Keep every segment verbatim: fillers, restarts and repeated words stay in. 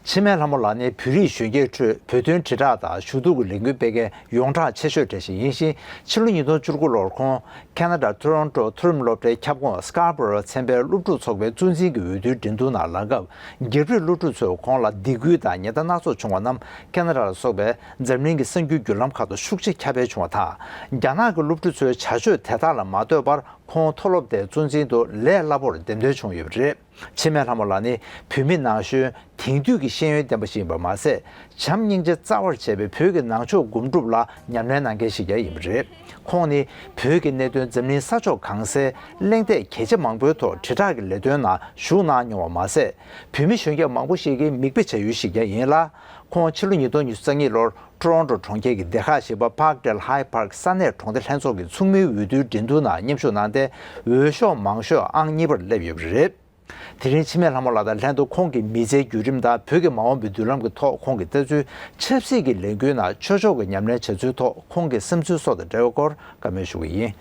འཆི་མེད་ལྷ་མོ་ལགས་ནི་བོད་རིགས་གཞོན་སྐྱེས་ཁྲོད་བོད་དོན་དྲིལ་བསྒྲགས་དང་ཞུ་གཏུག་གི་ལས་འགུལ་སྤེལ་མཁན་ཡོངས་གྲགས་ཆེ་ཤོས་གྲས་ཤིག་ཡིན་ཞིང་། ཕྱི་ལོ་ཉིས་སྟོང་བཅུ་དགུ་ལོར་ཁོང་ཁེ་ན་ཌ་ཊོ་རོན་ཊོ་མཐོ་རིམ་སློབ་གྲྭའི་ཁྱབ་ཁོངས་Scarborough་ཚན་པའི་སློབ་ཕྲུག་ཚོགས་པའི་གཙོ་འཛིན་གྱི་འོས་བསྡུའི་འགྲན་བསྡུར་ནང་ལངས་སྐབས། རྒྱ་རིགས་སློབ་ཕྲུག་ཚོས་ཁོང་ལ་སྡིགས་སྐུལ་དང་ཉེས་ལྟ་སྣ་ཚོགས་བྱུང་བ་རྣམས་ཁེ་ན་ཌ་ལ་སོགས་པའི་འཛམ་གླིང་གི་གསར་འགྱུར་བརྒྱུད་ལམ་ཁག་ཏུ་ཤུགས་ཆེ་ཁྱབ་སྤེལ་བྱུང་བ་དང་། རྒྱ་ནག་གི་སློབ་ཕྲུག་ཚོའི་བྱ་སྤྱོད་དེ་དག་ལ་མ་ལྟོས་པར། ཁོང་མཐོ་སློབ་དེའི་གཙོ་འཛིན་དུ་ལས་སླ་པོར་འདེམས་ཐོན་བྱུང་ཡོད་པ་རེད། འཆི་མེད་ལྷ་མོ་ལགས་ནི་བོད་མི་ནང་གཞོན་དེང་དུས་ཀྱི་ཤེས་ཡོན་ལྡན་པ་ཞིག་ཡིན་པ་མ་ཟད། བྱམས་སྙིང་རྗེ་རྩ་བར་བྱས་པའི་བོད་ཀྱི་ནང་ཆོས་སྒོམ་སྒྲུབ་ལ་ཉམས་ལེན་གནང་མཁན་ཞིག་ཀྱང་ཡིན་པ་རེད། ཁོང་ནི་བོད་ཀྱི་གནད་དོན་འཛམ་གླིང་ས་ཕྱོགས་གང་སའི་གླེང་སྟེགས་གལ་ཆེ་མང་པོའི་ཐོག་དྲིལ་བསྒྲགས་ཀྱི་ལས་དོན་ནང་ཞུགས་གནང་མྱོང་བ་མ་ཟད། བོད་མི་གཞོན་སྐྱེས་མང་པོ་ཞིག་གི་མིག་དཔེ་བྱ་ཡུལ་ཞིག་ཀྱང་ཡིན་ལ། ཁོང་ཕྱི་ལོ་ཉིས་སྟོང་ཉི་ཤུ་རྩ་གཉིས་ལོར་ཊོ་རོན་ཊོ་གྲོང་ཁྱེར་གྱི་སྡེ་ཁག་ཞིག་པ་Parkdale High Park་ས་གནས་གྲོང་སྡེ་ལྷན་ཚོགས་ཀྱི་ཚོགས་མིའི་འོས་བསྡུའི་འགྲན་བསྡུར་ནང་མཉམ་ཞུགས་གནང་སྟེ། འོས་ཤོག་མང་ཤོས་ཨང་གཉིས་པར་སླེབས་ཡོད་པ་རེད། དེ་རིང་འཆི་མེད་ལྷ་མོ་ལགས་དང་ལྷན་དུ་ཁོང་གི་མི་ཚེའི་བརྒྱུད་རིམ་དང་བོད་ཀྱི་མ་འོངས་པའི་མདུན་ལམ་གྱི་ཐོག་ཁོང་གིས་ལྟ་ཚུལ། ཆབ་སྲིད་ཀྱི་ལས་འགུལ་ནང་ཆོས་ཕྱོགས་ཀྱི་ཉམས་ལེན་བྱ་ཚུལ་ཐོག་ཁོང་གི་བསམ་ཚུལ་སོགས་དང་འབྲེལ་བའི་སྐོར་བཀའ་མོལ་ཞུ་གི་ཡིན།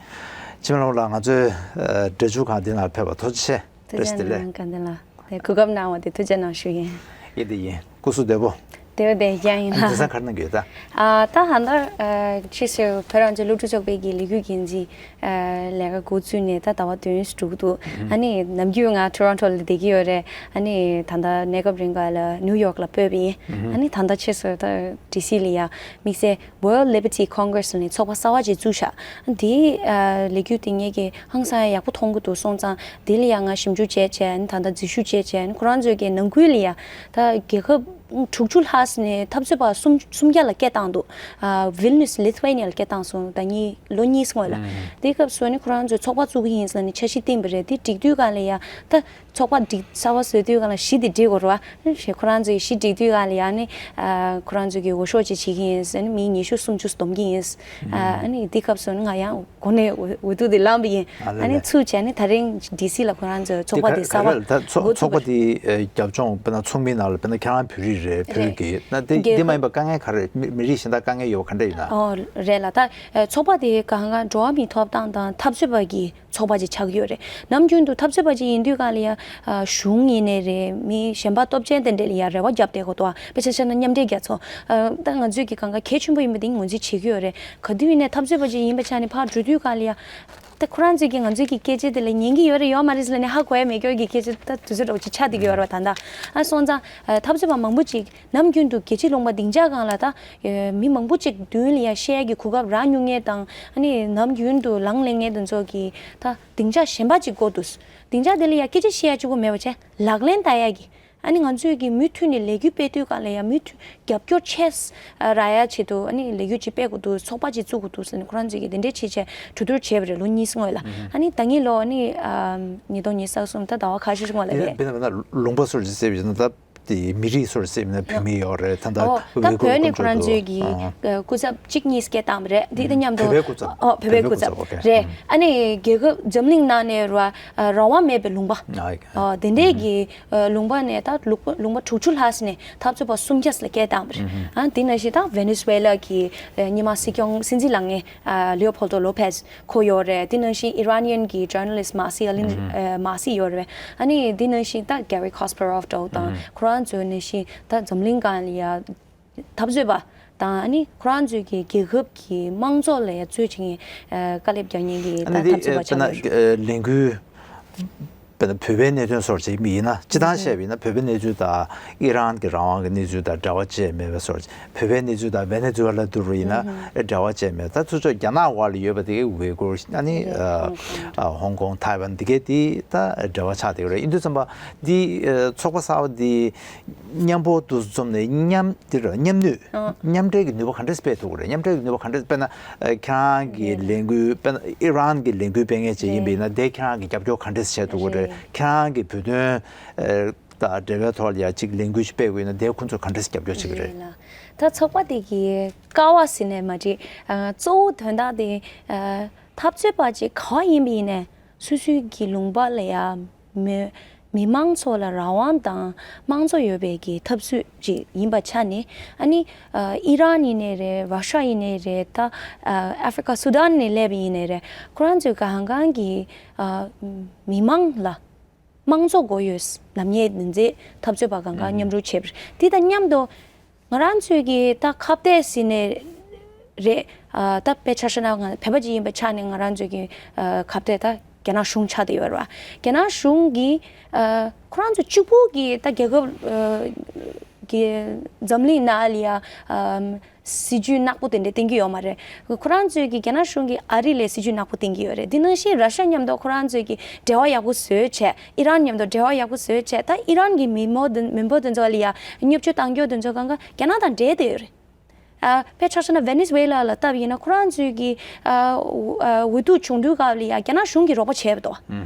འཆི་མེད་ལྷ་མོ་ལགས། ང་ཚོའི་ཨ་སྒྲ་འཇུག་ཁང་འདི་ནང་ཕེབས་པར་ཐུགས་རྗེ་ཆེ། ཐུགས་རྗེ་བཀའ་དྲིན་ཆེ། ལགས། དེ་གོ་སྐབས་གནང་བ་དེ་ཐུགས་རྗེ་གནང་ཞུ་ཡིན། ཡིན་དེ་ཡིན། སྐུ་གཟུགས་བདེ་པོ། བདེ་པོ་བདེ་ཡང་ཡིན་ལ། འཛིན་བཟང་ག་རེ་གནང་གི་ཡོད་ད། ཨ་ད་ཧ་ད་ཨ་ཕྱིས་སུ་བོད་རང་བཙན་སློབ་ཕྲུག་ཚོགས་པའི་གི་ལས་འགུལ་འགན་འཛིན་ཨ་ལས་ཀ་འགོ་བཙུགས་ནས་ད་ཟླ་བ་བདུན་ཙམ་འགྲོ་གི་འདུག་ཨ་ནི་ནམ་རྒྱུན་ང་ཊོ་རོན་ཊོ་ལ་བསྡད་ཀྱི་ཡོད་རེད། ཨ་ནི་ད་ལྟ་གནས་སྐབས་རིང་ག་ལ་ནིའུ་ཡོག་ལ་སྤོས་པ་ཡིན། ཨ་ནི་ད་ལྟ་ཕྱིས་སུ་ད་ཌི་སི་ལ་ཡ་དམིགས་བསལ། World Liberty Congress་ལ་ནི་ཚོགས་པ་གསར་བ་ཅིག་བཙུགས་ཤག་དེའི་ཨ་ལས་འགུལ་དེ་ངེད་ཀྱིས་ཧང་སང་ཡག་པོ་མཐོང་གི་འདུག་སོང་ཙང་དེ་ལ་ཡང་ང་ཞིབ་འཇུག་བྱས་བྱས་ཨ་ནི་ད་ལྟ་འཛུལ་ཞུགས་བྱས་བྱས་ཨ་ནི་ཁོ་རང་ཚོའི་གི་ནང་ཁུལ་ལ་ཡ་ད་རྒྱལ་ཁབ་དྲུག་ཅུ་ལྷག་ཙམ་ནས་འཐབ་རྩོད་པ་སུམ་སུམ་བརྒྱ་ལ་སྐད་བཏང་འདུག་ཨ་Vilnius Lithuania་ལ་སྐད་བཏང་སོང་། ད་གཉིས་ལོ་གཉིས་སྔོན་ལ། དེའི་སྐབས་སུ་ཨ་ནི་ཁོ་རང་ཚོས་ཚོགས་པ་བཙུགས་ཀྱི་ཡིན་ཟེར་ནས་འཆར་གཞི་བཏིང་པ་རེད། དེ་སྒྲིག་དུས་སྒང་ལ་ཡ་ད། ཚོགས་པ་སྒྲིག་གསར་བ་བཟོ་དུས་སྒང་ལ་གཞི་དེ་སྒྲིག་དགོས་རེད་བ། ཞེས་ཁོ་རང་ཚོའི་གཞི་སྒྲིག་དུས་སྒང་ལ་ཡང་ནི་ཨ་ཁོ་རང་ཚོའི་གི་འོས་ཤོག་ཅིག་བྱེད་ཀྱི་ཡིན་ཟེར་ནི་མི་ཉི་ཤུ་སུམ་ཅུ་བསྡོམས་ཀྱི་ཡིན། ཨ་ནི་དེ་སྐབས་སུ་ནི་ང་ཡང་གོ་ནས་འོས་འོས་བསྡུ་དེ་བླངས་པ་ཡིན། ཨ་ལེ་ཨ་ནི་ལེ། ཚུར་བྱས་ནི་ད་རིང་ཌི་སི་ལ་ཁོ་རང་ཚོའི་ཚོགས་པ་དེ་གསར་བ་འགོ་ཚུགས་པ་རེད། ད་ཚོགས་པ་དེ་རྒྱབ་ལྗོངས་དཔེར་ན་ཚོགས་མི་ནང་ལ་དཔེར་ན་ཁྱེད་རང་བོད་རིགས་རེད། བོད་ཀྱི་ན་དེ་འདི་མ་ཡིན་པ་དཀའ་ངལ་ག་རེ་མི་མི་རིགས་གཞན་དག་དཀའ་ངལ་ཡོད་པ་ག་འདྲ་ཡིན་ན། ཨོ་རེད་ལ་ད་ཚོགས་པ་དེ་གང་ག་འགྲོ་བ་མིའི་ཐོབ་ཐང་དང་འཐབ་རྩོད་པ་གི་ཚོགས་པ་ཅིག་ཆགས་ཀྱི་ཡོད་རེད། ནམ་རྒྱུན་དུ་འཐབ་རྩོད་པ་ཅིག་ཡིན་དུས་གང་ལ་ཡ་ཨ་གཞུང་ཡིན་ནའི་རེད། མི་གཞན་པ་སྟོབས་ཆེན་དེ་འདྲས་ལ་ཡ་རེ་བ་བརྒྱབ་བསྡད་དགོས་འདུག་དཔེ་ཆ་བཞག་ན་མཉམ་འབྲེལ་རྒྱལ་ཚོགས་ཨ་ད་ང་ཚོས་ཀྱི་གང་ག་གལ་ཆེན་པོ་ཡིན་པ་དེ་ངོས་འཛིན་བྱེད་ཀྱི་ཡོད་རེད། ག་དུས་ཡིན་ནའི་འཐབ་རྩོད་པ་ཅིག་ཡིན་པ་ཆ་ནས་ཕར་འགྲོ་དུས་གང་ལ་ཡ་ད་ཁོ་རང་ཚོས་ཀྱི་ང་ཚོས་ཀྱི་སྐད་ཆ་དེ་ལ་ཉན་གྱི་ཡོད་རེད་ཡོད་མ་རེད་ཟེར་ལ་ནི་ཧ་གོ་ཡ་མེད་སྐྱོར་གྱི་སྐད་ཆ་ད་དུས་ཚོད་འདྲ་བོ་ཅིག་ཆགས་བསྡད་ཀྱི་ཡོད་རེད་བ། ད་ལྟ་ཨ་སོང་ཙང་ཨ་འཐབ་རྩོད་པ་མང་པོ་ཅིག་ནམ་རྒྱུན་དུ་རྒྱལ་སྤྱིའི་ལུང་པ་སྡིངས་ཆ་སྒང་ལ་ད་ཨེ་མི་མང་པོ་ཅིག་མདུན་ལ་ཡ་བཤད་ཡ་གི་གོ་སྐབས་རག་མྱོང་མཁན་དང་ཨ་ནི་ནམ་རྒྱུན་དུ་ལངས་ལེན་མཁན་དེ་ཚོ་གི་ད་སྡིངས་ཆ་གཞན་པ་ཅིག་དགོས་འདུག་སྡིངས་ཆ་དེ་ལ་ཡ་སྐད་ཆ་བཤད་ཡ་གཅིག་པོ་མེད་པ་བྱས་ལག་ལེན་བསྟར་ཡ་གི་ཨ་ནི་ང་ཚོས་ཀྱི་མུ་མཐུད་ནས་ལས་འགུལ་སྤེལ་དུས་སྒང་ལ་ཡ་མུ་མཐུད་རྒྱབ་སྐྱོར་ཆེ་ས་རག་ཡ་ཆེད་དུ་ཨ་ནི་ལས་འགུལ་ཅིག་སྤེལ་དགོས་འདུག་ཚོགས་པ་ཅིག་བཙུགས་དགོས་འདུག་ཟེར་ནས་ཁོ་རང་ཚོས་ཀྱི་དེ་འདྲའི་ཆེད་བྱས་གྲོས་བསྡུར་བྱས་པ་རེད། ལོ་གཉིས་སྔོན་ལ། ཨ་ནི་ད་གིན་ལོ་ཨ་ནི་ཨ་ཉིས་སྟོང་ཉི་ཤུ་རྩ་གསུམ་ད་ཟླ་བ་ཁ་ཤས་སྔོན་ལ་རེད། དཔེར་ན་དཔེར་ན་ལུང་པ་སོར་ཅིག་བསད་པ་ཡིན་ན་ད། དེ་མི་རིགས་སོར་སེམས་ན་བོད་མི་ཡོད་རེད། ད་ལྟ་ཨོ་ད་ཝེ་གུར་བོད་ནས་ཁོ་རང་ཚོའི་གི་ཨ་སྐུ་ཚབ་གཅིག་གཉིས་སྐད་བཏང་བ་རེད། དེ་དང་མཉམ་དུ་བོད་པའི་སྐུ་ཚབ། ཨོ་བོད་པའི་སྐུ་ཚབ་ཨོ་ཁེ། རེད། ཨ་ནི་རྒྱལ་ཁབ་འཛམ་གླིང་ནང་ནས་ར་རང་དབང་མེད་པའི་ལུང་པ་ཨ་ཨོ་དེ་འདྲའི་གི་ལུང་པ་ནས་ད་ལུང་པ་ལུང་པ་དྲུག་ཅུ་ལྷག་ཙམ་ནས་འཐབ་རྩོད་པ་སུམ་བརྒྱ་ཙམ་ལ་སྐད་བཏང་བ་རེད། ཨ་དེ་ནང་བཞིན་ད་ཝེ་ནེ་ཛུ་ཝེ་ལ་གི་ཉི་མ་སྲིད་སྐྱོང་སྲིད་འཛིན་ལངས་མཁན་ཨ་ལིའོ་ཕོལ་ཏོ་ལོ་ཕེས་ཁོ་ཡོད་རེད། དེ་ནང་བཞིན་ཨི་རན་ཡན་གྱི་ཇར་ནལ་ལིསྟ་མ་སི་ཨ་ལིན་ཨ་མ་སི་ཡོད་རེད། ཨ་ནི་དེ་ནང་བཞིན་ད་གེ་རི་ཁོ་སི་པ་རོབ་འདྲ་བོ་དང་ཁོ་རང་ཚོ་ནང་བཞིན་ད་འཛམ་གླིང་སྒང་ལ་ཡ་འཐབ་རྩོད་པ་དང་ཨ་ནི་ཁོ་རང་ཚོའི་གི་རྒྱལ་ཁབ་ཀྱི་དམངས་གཙོ་ལ་ཡ་རྩོད་བྱེད་མཁན་ཨ་དཀའ་ལས་རྒྱག་མཁན་གྱི་ད་འཐབ་རྩོད་པ་ཆགས་ཡོད་རེད། ལས་འགུལ། དཔེར་ན་བོད་པའི་གནད་དོན་སོགས་བྱེད་མི་ཡིན་ན་སྤྱི་བཏང་བཤད་པ་ཡིན་ན་བོད་པའི་གནས་ཚུལ་དང་ཨི་རན་གྱི་རང་དབང་གི་གནས་ཚུལ་དང་འབྲེལ་བ་བཅས་མེད་པའི་སོགས། བོད་པའི་གནས་ཚུལ་དང་ཝེ་ནེ་ཛུ་ཝེ་ལ་བསྡུར་བ་ཡིན་ན་འབྲེལ་བ་བཅས་མེད། ད་ཚུར་ཕྱོགས་རྒྱ་ནག་འོག་ལ་ཡོད་པ་དེ་གི་ཝེ་གུར་ཨ་ནི་ཧོང་ཀོང་ཐའེ་ཝན་འདི་གའི་དེ་ད་འབྲེལ་བ་ཆགས་བསྡད་ཡོད་རེད། ཡིན་དུས་ཙམ་པ་འདི་ཚོགས་པ་གསར་པ་འདི་མཉམ་པོ་འདུ་འཛོམས་ནས་མཉམ་འདི་ར་མཉམ་ནུས་མཉམ་འབྲེལ་གྱི་ནུས་པ་ག་འདྲས་སྤེལ་ཐུབ་ཀྱི་རེད། མཉམ་འབྲེལ་གྱི་ནུས་པ་ག་འདྲས་དཔེར་ན་ཁྱེད་རང་གི་ལས་འགུལ་དཔེར་ན་ཨི་རན་གྱི་ལས་འགུལ་སྤེལ་མཁན་ཅིག་ཡིན་པ་ཡིན་ན་དེ་ཁྱེད་རང་གི་རྒྱབ་སྐྱོར་ག་འདྲས་བྱེད་ཐུབ་ཀྱི་རེད། ཁྱེད་རང་གི་བོད་དོན་དང་འབྲེལ་བའི་ཐོག་ལ་ཡ་གཅིག་ལས་འགུལ་ཞིག་སྤེལ་དགོས་ན་དེ་ཁོང་ཚོས་ག་འདྲས་རྒྱབ་སྐྱོར་བྱེད་ཀྱི་རེད། རེད་ལ། ད་ཚོགས་པ་དེ་གི་ཀ་བ་ཟེར་ནས་མ་བྲིས། ཨ་གཙོ་བོ་དོན་དག་དེ་ཨ་འཐབ་རྩོད་པ་ཅིག་ག་བ་ཡིན་པ་ཡིན་ནའི་སོ་སོའི་གི་ལུང་པ་ལ་ཡ་མི་མི་མང་ཚོ་ལ་རང་དབང་དང་དམངས་གཙོ་ཡོད་པའི་གི་འཐབ་རྩོད་ཅིག་ཡིན་པ་ཆ་ནས་ཨ་ནི་ཨ་ཨི་རན་ཡིན་ནའི་རེད། ར་ཤ་ཡིན་ནའི་རེད། ད་ཨ་ཨ་ཧྥི་རི་ཀ་སུ་དཱན་ནས་སླེབས་པ་ཡིན་ནའི་རེད། ཁོ་རང་ཚོའི་གང་གང་གི་ཨ་མི་མང་ལ། དམངས་གཙོ་དགོས་ཡོད་ལབ་མཁན་འདི་ཚོའི་འཐབ་རྩོད་པ་གང་ག་མཉམ་རུབ་བྱས་པ་རེད། དེ་དང་མཉམ་དུ་ང་རང་ཚོས་ཀྱི་ད་ཁ་གཏད་ཟེར་ནས་རེད། ཨ་ད་དཔེ་ཆ་བཞག་ན་ང་བོད་པ་ཅིག་ཡིན་པའི་ཆ་ནས་ང་རང་ཚོས་ཀྱི་ཨ་ཁ་གཏད་ད་རྒྱ་ནག་གཞུང་ཆགས་བསྡད་ཡོད་རེད་བ། རྒྱ་ནག་གཞུང་གིས་ཨ་ཁོ་རང་ཚོ་གཅིག་པུ་གི་ད་རྒྱལ་ཁབ་ཨ་གི་འཛམ་གླིང་ནང་ལ་ཡ་ཨམ་སྲིད་ཇུས་ནག་པོ་དེ་འདྲ་བསྟན་གྱི་ཡོད་མ་རེད། ཁོ་རང་ཚོས་ཀྱི་རྒྱ་ནག་གཞུང་གིས་ཨ་རི་ལ་སྲིད་ཇུས་ནག་པོ་བསྟན་གྱི་ཡོད་རེད། དེ་ནང་བཞིན་ར་ཤ་མཉམ་དུ་ཁོ་རང་ཚོས་ཀྱི་འབྲེལ་བ་ཡག་པོ་བཟོས་བྱས། ཨི་རན་མཉམ་དུ་འབྲེལ་བ་ཡག་པོ་བཟོས་བྱས། ད་ཨི་རན་གྱི་མི་མང་དེ་མི་འབོར་དེ་ཚོ་ལ་ཡ་བརྙས་བཅོས་བཏང་རྒྱུ་དེ་ཚོ་གང་ག་རྒྱ་ནག་དང་འབྲེལ་བསྡད་ཡོད་རེད། ཨ་དཔེ་ཆ་བཞག་ན་ཝེ་ནེ་ཛུ་ཝེ་ལ་ལ་ལྟ་བ་ཡིན་ན་ཁོ་རང་ཚོས་ཀྱི་ཨ་འོས་བསྡུ་བྱུང་དུས་སྐབས་ལ་ཡ་རྒྱ་ནག་གཞུང་གིས་རོགས་པ་བྱས་པ་འདུག་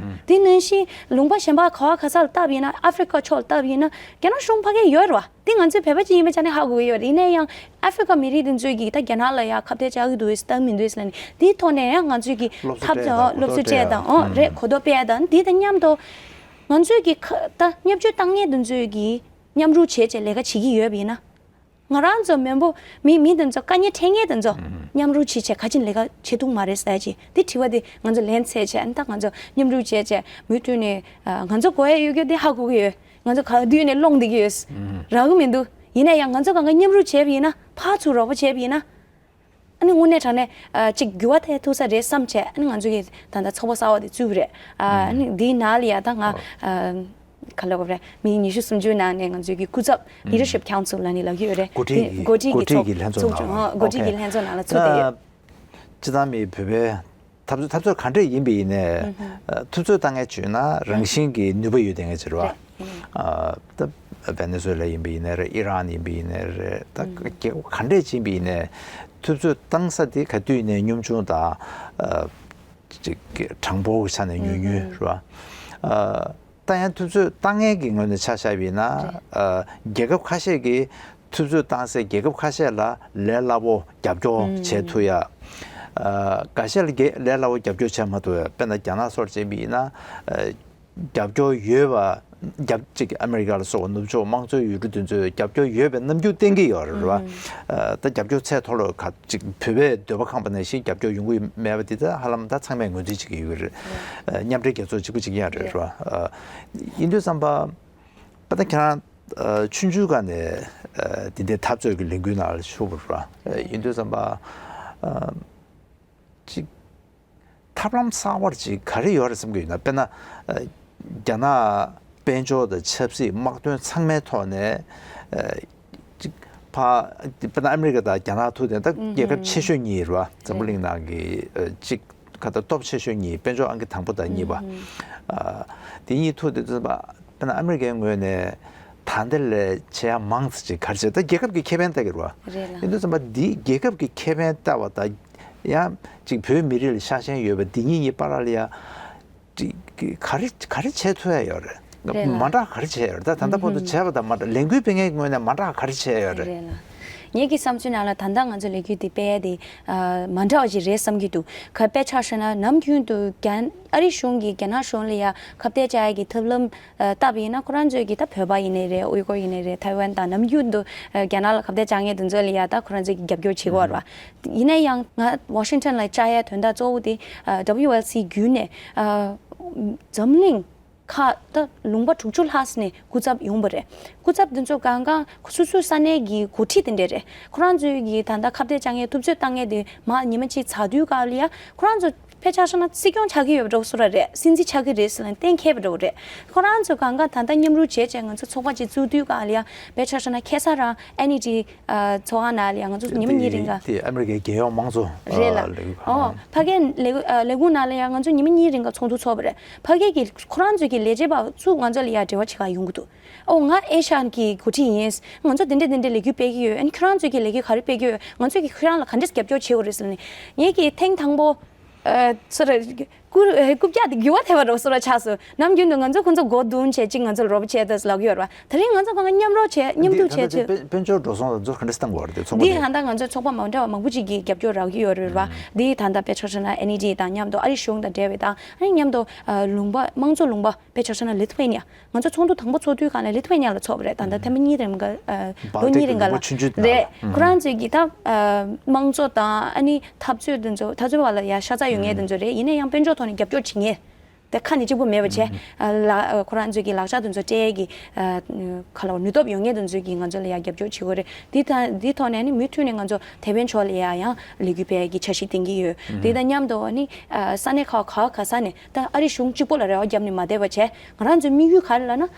དེ་ནང་བཞིན་ལུང་པ་གཞན་པ་ག་བ་ག་ས་ལ་ལྟ་བ་ཡིན་ན་ཨ་ཧྥེ་རི་ཁ་ཕྱོགས་ལ་ལྟ་བ་ཡིན་ན་རྒྱ་ནག་གཞུང་ཕ་གིར་ཡོད་རེད་བ། དེ་ང་ཚོའི་བོད་པ་ཅིག་ཡིན་པའི་ཆ་ནས་ཧ་གོ་གི་ཡོད་རེད། ཡིན་ན་ཡང་ཨ་ཧྥེ་རི་ཁ་མི་རིགས་དེ་ཚོས་ཀྱིས་ད་རྒྱ་ནག་ལ་ཡ་ཁ་གཏད་བཅག་གི་འདུག་ཟེར་ད་མི་འདུག་ཟེར་ལབ་ནས་དེའི་ཐོག་ནས་ཡང་ང་ཚོས་ཀྱིས་སློབ་གསོ་ཐབས་སྤྱད་དང་སློབ་གསོ་སྤྲད་དང་། ཨོ་རེད། གོ་རྟོགས་སྤེལ་དང་། དེ་དང་མཉམ་དུ་ང་ཚོས་ཀྱིས་ཁ་ད་བརྙས་བཅོས་བཏང་མཁན་དེ་ཚོས་ཀྱིས་མཉམ་རུབ་བྱས་བྱས་ལས་ཀ་བྱེད་ཀྱི་ཡོད་པ་ཡིན་ན། ང་རང་ཚོ་མི་འབོར་མི་མི་དེ་ཚོ་དཀའ་ངལ་འཕྲད་མཁན་དེ་ཚོ་མཉམ་རུབ་བྱས་བྱས་ག་ཅིག་ལས་ཀ་བྱེད་ཐུབ་མ་རེད་ཟེར་གྱི་དེ་དྲི་བ་དེ་ང་ཚོ་ལན་འཚོལ་བྱས། ཨ་ནི་ད་ང་ཚོ་མཉམ་རུབ་བྱས་བྱས་མུ་མཐུད་ནས་ང་ཚོ་དགོས་ཡ་ཡོད་རྒྱུ་དེ་ཧ་གོ་གི་ཡོད། ང་ཚོ་ག་དུས་ནས་སློང་བསྡད་ཀྱི་ཡོད། རག་གི་མི་འདུག་ཡིན་ན་ཡང་ང་ཚོ་གང་ག་མཉམ་རུབ་བྱས་པ་ཡིན་ན། ཕར་ཚུར་རོགས་པ་བྱས་པ་ཡིན་ན། ཨ་ནི་དངོས་གནས་དྲང་གནས་ཨ་ཅིག་འགྱུར་བ་ཐེབས་ཐུབ་ས་རེད་བསམ་བྱས། ཨ་ནི་ང་ཚོ་གིས་ད་ལྟ་ཚོགས་པ་གསར་པ་དེ་བཙུགས་པ་རེད། ཨ་ནི་འདིའི་ནང་ལ་ཡ་ད་ང་ཨ་ག་ལབ་དགོས་རེད། མི་ཉི་ཤུ་སུམ་ཅུ་ནང་ནས་ང་ཚོའི་གི་སྐུ་ཚབ་Leadership Council ལབ་ནས་ལབ་ཀྱི་ཡོད་རེད། འགོ་ཁྲིད་ཀྱི་འགོ་ཁྲིད་ཀྱི་ཚོགས་ཚོགས་ཆུང་། ཨ་འགོ་ཁྲིད་ཀྱི་ལྷན་ཚོགས་ནང་ལ་ཚུད་བསྡད་ཡོད། སྤྱིར་བཏང་མི་བོད་པའི་འཐབ་རྩོད་འཐབ་རྩོད་ག་འདྲས་ཡིན་པ་ཡིན་ནའི་ཨ་ཐུབ་ཚོད་བཏང་མཁན་བྱུང་ན་རང་བཞིན་གྱི་ནུས་པ་ཡོད་བསྡད་མཁན་ཅིག་རེད་བ། ཨ་ད་ཝེ་ནེ་ཛུ་ཝེ་ལ་ཡིན་པ་ཡིན་ནའི་རེད། ཨི་རན་ཡིན་པ་ཡིན་ནའི་རེད། ད་རྒྱལ་ཁབ་ག་འདྲས་ཅིག་ཡིན་པ་ཡིན་ནའི་ཐུབ་ཚོད་བཏང་ས་དེ་ག་དུས་ཡིན་ནའི་གཉོམ་ཆུང་དང་ཨ་ཅིག་གྲངས་འབོར་གྱི་ཆ་ནས་ཉུང་ཉུང་རེད་བ། ཨ་ད་ཡང་ཐུབ་ཚོད་བཏང་མཁན་གྱི་ངོས་ནས་ཆ་བཞག་པ་ཡིན་ན་ཨ་རྒྱལ་ཁབ་ཁ་ཤས་ཀྱིས་ཐུབ་ཚོད་བཏང་སའི་རྒྱལ་ཁབ་ཁ་ཤས་ལ་ལས་སླ་པོ་རྒྱབ་སྐྱོར་བྱེད་ཐུབ་ཡ། ཨ་འགའ་ཤས་ལ་རྒྱལ་ལས་སླ་པོ་རྒྱབ་སྐྱོར་བྱེད་མ་ཐུབ་ཡ། དཔེར་ན་རྒྱ་ནག་སོགས་བྱས་པ་ཡིན་ན་ཨ་རྒྱབ་སྐྱོར་ཡོད་པ། རྒྱབ་ཅིག་ཨ་མི་རི་ཀ་ལ་སོགས་པ་ནུབ་ཕྱོགས་དམངས་གཙོའི་ཡུལ་གྲུ་དེ་ཚོས་རྒྱབ་སྐྱོར་ཡོད་པའི་རྣམ་འགྱུར་བསྟན་གྱི་ཡོད་རེད་བ། ཨ་ད་རྒྱབ་སྐྱོར་ཚད་མཐོ་ལོས་ག་ཅིག་བོད་པའི་འདོད་པ་ཁེངས་པ་ནང་བཞིན་རྒྱབ་སྐྱོར་ཡོང་གི་མེད་པ་དེ་ད་ཧ་ལམ་ད་ཚང་མས་ངོས་འཛིན་བྱེད་ཀྱི་ཡོད་རེད། ཨ་མཉམ་འབྲེལ་རྒྱལ་ཚོགས་གཅིག་པུ་གཅིག་རྐྱང་རེད་བ། ཨ་ཡིན་དུས་ཙམ་པ། ད་ལྟ་ཁྱེད་རང་ཨ་ཆུང་ཆུང་སྒང་ནས་ཨ་འདི་འདྲའི་འཐབ་རྩོད་ཀྱི་ལས་འགུལ་ནང་ལ་ཞུགས་པ་རེད་བ། ཨ་ཡིན་དུས་ཙམ་པ་ཨ་ཅིག་ཐབས་ལམ་གསར་པ་ཅིག་ག་རེ་ཡོད་རེད་བསམ་གྱི་ཡོད་ན། དཔེར་ན་ཨ་རྒྱ་ནག་དཔལ་འབྱོར་དང་ཆབ་སྲིད་དམག་དོན་ཚང་མའི་ཐོག་ནས་ཨ་ཅིག་ཕ་དཔེར་ན་ཨ་མི་རི་ཀ་དང་རྒྱ་ནག་ཐུག་དེ་ད་རྒྱལ་ཁབ་ཆེ་ཤོས་གཉིས་རེད་བ། འཛམ་བུ་གླིང་ནང་གི་ཨ་ཅིག་ག་ད་སྟོབས་ཆེ་ཤོས་གཉིས། དཔལ་འབྱོར་ཨང་ཀི་དང་པོ་དང་གཉིས་པ། ཨ་དེ་གཉིས་ཐུག་དེ་ཙམ་པ། དཔེར་ན་ཨ་མི་རི་ཀའི་ངོས་ནས་ད་ལྟ་ལས་བྱེད་ཡ་མང་ཙམ་ཅིག་ག་རེ་བྱེད། ད་རྒྱལ་ཁབ་ཀྱི་ཁེ་ཕན་ལྟ་གི་རེད་བ། རེད་ལ། ཡིན་དུས་ཙམ་པ་འདི་རྒྱལ་ཁབ་ཀྱི་ཁེ་ཕན་ལྟ་བ་དང་ཡང་ཅིག་བོད་མི་རིགས་ལ་ཤ་ཞེན་ཡོད་པ་འདི་གཉིས་གཉིས་བར་ལ་ཡ་ཅིག་ག་རེ་ག་རེ་བྱེད་ཐུབ་ཡ་ཡོད་རེད། རེད་ལ། མ་འདྲ་ག་རེ་བྱས་ཡོད་རེད། ད་ད་ལྟ་བར་དུ་བྱས་པ་དང་མ་འདྲ། ལས་འགུལ་སྤེལ་མཁན་གྱི་ངོས་ནས་མ་འདྲ་ག་རེ་བྱས་ཡོད་རེད། རེད་ལ། ངེད་ཀྱི་བསམ་ཚུལ་ནང་ལ་ད་ལྟ་ང་ཚོ་ལས་འགུལ་འདི་སྤེལ་ཡ་དེ་ཨ་མ་འདྲ་བ་ཞིག་རེད་བསམ་གྱི་འདུག་ག་དཔེ་ཆ་བཞག་ན་ནམ་རྒྱུན་དུ་རྒྱ་ཨ་རི་གཞུང་གིས་རྒྱ་ནག་གཞུང་ལ་ཡ་ཁ་གཏད་བཅག་ཡ་གི་ཐབས་ལམ་ཨ་བལྟས་པ་ཡིན་ན། ཁོ་རང་ཚོས་ཀྱི་ད་བོད་པ་ཡིན་ནའི་རེད། ཨུའི་གུར་ཡིན་ནའི་རེད། ཐའེ་ཝན་དང་། ནམ་རྒྱུན་དུ་ཨ་རྒྱ་ནག་ལ་ཁ་གཏད་བཅག་མཁན་དེ་ཚོ་ལ་ཡ་ད་ཁོ་རང་ཚོས་ཀྱི་རྒྱབ་སྐྱོར་བྱེད་ཀྱི་ཡོད་རེད་བ། ཡིན་ན་ཡང་ང་ཝ་ཤིང་ཊོན་ལ་བཅར་ཡ་དོན་དག་གཙོ་བོ་དེ་ཨ་ཌབ་ལིའུ་ཨེལ་སི་བརྒྱུད་ནས་ཨ་འཛམ་གླིང་ཁག་ད་ལུང་པ་དྲུག་ཅུ་ལྷག་ནས་སྐུ་ཚབ་ཡོང་བ་རེད། སྐུ་ཚབ་དེ་ཚོ་གང་གང་སོ་སོའི་ས་གནས་ཀྱི་འགོ་ཁྲིད་དེ་འདྲས་རེད། ཁོ་རང་ཚོའི་གི་ད་ལྟ་ཁ་གཏད་བཅག་མཁན་ཐུབ་ཚོད་བཏང་མཁན་དེ་མར་ཉི་མ་གཅིག་ཚར་དུས་སྐབས་ལ་ཡ་ཁོ་རང་ཚོ་དཔེ་ཆ་བཞག་ན་སྲིད་སྐྱོང་ཆགས་ཀྱི་ཡོད་པ་འདྲ་བོ་བཟོ་འདྲ་རེད། སྲིད་འཛིན་ཆགས་ཀྱི་རེད་ཟེར་ནས་གཏན་འཁེལ་བ་འདྲ་བོ་རེད། ཁོ་རང་ཚོ་གང་ག་ད་ལྟ་མཉམ་རུབ་བྱས་བྱས་ང་ཚོ་ཚོགས་པ་ཅིག་བཙུགས་དུས་སྐབས་ལ་ཡ་དཔེ་ཆ་བཞག་ན་ཁ་སང་རང་ཨེན་ཨི་ཊི་ཨ་ཚོགས་ཁང་ནང་ལ་ཡ་ང་ཚོ་ཉི་མ་གཉིས་རིང་ག་དེ་ཨ་མི་རི་ཀའི་རྒྱལ་ཡོངས་དམངས་གཙོ་རེད་ལ། ཨ་ལས་འགུལ། ཨོ། ཨ་ཕ་གིའི་ལས་ཨ་ལས་ཁུངས་ནང་ལ་ཡ་ང་ཚོ་ཉི་མ་གཉིས་རིང་ག་ཚོགས་འདུ་ཚོགས་པ་རེད། ཕ་གི་གི་ཁོ་རང་ཚོའི་གི་ལས་བྱེད་པ་ཚོ་ང་ཚོ་ལ་ཡ་འབྲེལ་བ་བྱེད་ག་ཡོང་གི་འདུག་ཨོ། ང་ཨེ་ཤ་ཡན་གི་འགོ་ཁྲིད་ཡིན། ང་ཚོ་དེ་འདྲས་དེ་འདྲས་ལས་འགུལ་སྤེལ་གྱི་ཡོད། ཨ་ནི་ཁྱོད་རང་ཚོས་ཀྱི་ལས་འགུལ་ག་རེ་སྤེལ་གྱི་ཡོད། ང་ཚོས་ཀྱི་ཁྱོད་རང་ལ་ག་འདྲས་རྒྱབ་སྐྱོར་བྱེད་དགོས་རེད་ཟེར་ནས། ངས་ཀྱི་ཐེངས་དང་པོ་ཨ་སོ་ར་རྐུབ་རྐུབ་བཀྱག་དེ་འགྱུར་བ་ཐེབས་པ་འདྲ་བོ་བཟོ་འདྲ་ཆགས་སོང་། ནམ་རྒྱུན་དུ་ང་ཚོ་ཁོ་ཚོ་མགོ་རྡུང་བྱས་ཅིག་ང་ཚོ་ལ་རོགས་པ་བྱས་ད་ལབ་ཀྱི་ཡོད་རེད་བ། དེ་རིང་ང་ཚོ་གང་ག་མཉམ་རོགས་བྱས། མཉམ་འདི་འདུག་ད་བྱས་ལྟ་ཅིག་ཅིག་དཔལ་དཔལ་འབྱོར་འགྲོ་སོང་ལ་ཚོར་ག་འདྲ་བཏང་དགོས་རེད་དེ་ཚོགས་པ་འདི་ནས། ད་ལྟ་ང་ཚོའི་ཚོགས་པ་མ་འདྲ་བ་མང་པོ་ཅིག་གིས་རྒྱབ་སྐྱོར་རག་གི་ཡོད་རེད་བ། འདི་ད་ལྟ་དཔེ་ཆ་བཞག་ན་ཨེན་ཨི་ཊི་དང་མཉམ་དུ་ཨ་རི་གཞུང་དང་འབྲེལ་བའི་དང་། ཨ་ནི་མཉམ་དུ་ཨ་ལུང་པ་དམངས་གཙོ་ལུང་པ་དཔེ་ཆ་བཞག་ན་ལི་ཐུ་ཝེ་ནི་ཡ། ང་ཚོ་ཚོགས་འདུ་དང་པོ་ཚོགས་དུས་སྒང་ལ་ལི་ཐུ་ཝེ་ནི་ཡ་ལ་ཚོགས་པ་རེད། ད་ལྟ་ཐེངས་མ་གཉིས་རིང་ག་ཨ་ལོ་གཉིས་རིང་ག་ལ་ལུང་པ་ཆུང་ཆུང་དེ་ནང་ལ། རེད། ཁོ་རང་ཚོས་ཀྱི་ད་ཨ་དམངས་གཙོ་དང་ཨ་ནི་འཐབ་རྩོད་དེ་ཚོ་འཐབ་རྩོད་པ་ལ་ཡ་ཤ་ཚ་ཡོད་མཁན་དེ་ཚོ་རེད། ཡིན་ན་ཡང་དཔལ་འབྱོར་ཐོག་ནས་རྒྱབ་སྐྱོར་བྱེད་མཁན། དེ་ཁ་ནས་གཅིག་པོ་མེད་པ་བྱས། ཨ་ལ་ཨ་ཁོ་རང་ཚོའི་གི་ལག་ཆ་དེ་ཚོ་སྤྲད་ཡས་ཀྱི་ཨ་ཁ་ལོ་ནུས་སྟོབས་ཡོད་མཁན་དེ་ཚོའི་གི་ང་ཚོ་ལ་ཡ་རྒྱབ་སྐྱོར་བྱེད་དགོས་རེད། དེ་ད་དེ་ཐོག་ནས་ནི་མུ་མཐུད་ནས་ང་ཚོ་དེ་བན་ཕྱོགས་ལ་ཡ་ཡང་ལས་འགུལ་སྤེལ་ཡས་ཀྱི་འཆར་གཞི་འདིང་གི་ཡོད། དེ་དང་མཉམ་དུ་ནི་ཨ་ས་གནས་ཁག་ག་ག་ས་ནས་ད་ཨ་རི་གཞུང་གཅིག་པོ་ལ་རེ་བ་བརྒྱབ་ནས་མ་བསྡད་པ་བྱས། ང་རང་ཚོའི་དམིགས་ཡུལ་ག་རེ་ལབ་ན།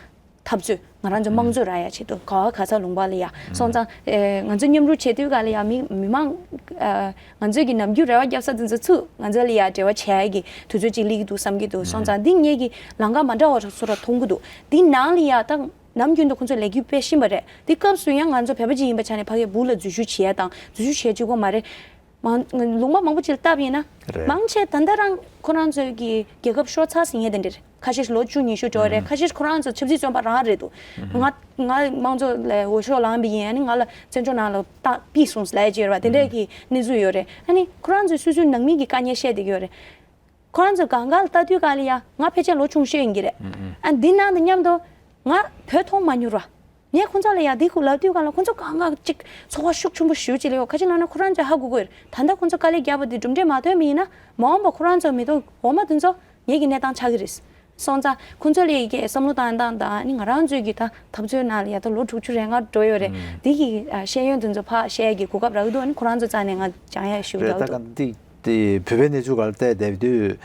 འཐབ་རྩོད། ང་རང་ཚོ་དམངས་གཙོ་རག་ཡ་ཆེད་དུ་ག་བ་ག་ས་ལུང་པ་ལ་ཡ་སོང་ཙང་། ཨེ་ང་ཚོ་མཉམ་རུབ་བྱེད་དུས་ག་ལ་ཡ་མི་མི་མང་། ཨ་ང་ཚོའི་གི་ནམ་རྒྱུན་རེ་བ་བརྒྱབ་ས་དེ་ཚོ་ཚུར་ང་ཚོ་ལ་ཡ་འབྲེལ་བ་བྱེད་ཡ་གི་དུས་ཚོད་ཅིག་སླེབས་ཀྱི་འདུག་བསམ་གྱི་འདུག་སོང་ཙང་འདི་ངེད་ཀྱི་ལམ་ཁ་མ་འདྲ་བ་སོ་ར་མཐོང་གི་འདུག་འདི་ནང་ལ་ཡ་ད་ནམ་རྒྱུན་དུ་ཁོང་ཚོ་ལས་འགུལ་སྤེལ་བཞིན་པ་རེད། འདི་སྐབས་སུ་ཡང་ང་ཚོ་བོད་པ་ཅིག་ཡིན་པ་ཆ་ནས་ཕ་གིའི་སྦུག་ལ་འཛུལ་ཞུགས་བྱེད་ཡ་དང་འཛུལ་ཞུགས་བྱེད་ཅིག་པོ་མ་རེད། མང་ལུང་པ་མང་པོ་ཅིག་ལ་བལྟས་པ་ཡིན་ན། རེད། མང་ཆེ་ད་ལྟ་རང་ཁོ་རང་ཚོའི་གི་རྒྱལ་ཁབ་ཤོར་ཚར་ཟིན་ཡས་དེ་འདྲ་རེད། ཁ་ཤས་ལོ་བཅུ་ཉི་ཤུ་འགྲོ་རེད། ཁ་ཤས་ཁོ་རང་ཚོ་ཆབ་སྲིད་བཙོན་པ་རང་རེད་འདུག་ང་ང་དམངས་གཙོ་ལ་འོས་ཤོག་ལངས་པ་ཡིན། ཨ་ནི་ང་ལ་བཙན་བྱོལ་ནང་ལ་བཏང་ཕུད་སོང་ལབ་ཡས་ཅིག་ཡོད་རེད་པ། དེ་འདྲའི་གི་གནས་ཚུལ་ཡོད་རེད། ཨ་ནི་ཁོ་རང་ཚོའི་སོ་སོའི་ནང་མི་གི་དཀའ་ངལ་བཤད་བསྡད་ཀྱི་ཡོད་རེད། ཁོ་རང་ཚོ་གང་ག་ལ་ལྟ་དུས་ག་ལ་ཡ་ང་ཕལ་ཆེར་ལོ་ཆུང་ཤོས་ཡིན་གྱི་རེད། ཨ་འདི་ནང་དུ་མཉམ་དུ་ང་བོད་མཐོང་མ་མྱོང་ར། ངས་ཁོང་ཚོ་ལ་ཡ་འདི་ཁུ་ལབ་དུས་ག་ལ་ཁོང་ཚོ་གང་ག་ཅིག་ཚོར་བ་ཤུགས་ཆེན་པོ་ཞེ་པོ་ཅིག་སླེབས་ཡོད། ག་ཅི་ལབ་ན་ཁོ་རང་ཚོས་ཧ་གོ་གི་ཡོད་རེད། ད་ལྟ་ཁོང་ཚོ་དཀའ་ལས་བརྒྱབ་པ་འདི་གྲུབ་འབྲས་མ་ཐོན་པ་ཡིན་ན་མ་འོངས་པ་ཁོ་རང་ཚོ་མི་ཐོག་འོ་མ་དེ་ཚོ་ངེད་ཀྱི་གནས་སྟངས་ཆགས་ཀྱི་རེད། སོང་ཙང་ཁོང་ཚོ་ལ་ཡི་གེ་བསམ་བློ་བཏང་སྟངས་དང་ནི་ང་རང་ཚོའི་གི་ད་འཐབ་རྩོད་ནང་ལ་ཡ་ད་ལོ་དྲུག་ཅུ་རེ་ལྔ་འགྲོ་ཡོད་རེད། འདི་གི་ཤེས་ཡོན་དེ་ཚོ་ཕར་བཤད་ཀྱི་གོ་སྐབས་རག་གི་འདུག་ཨ་ནི་ཁོ་རང་ཚོ་རྩ་ནས་ང་སྦྱང་ཡ་ཞུ་རག་གི་འདུག་དེ་བོད་པའི་གནས་ཚུལ་སྒང་ལ་བལྟས་བསྡད་དུས།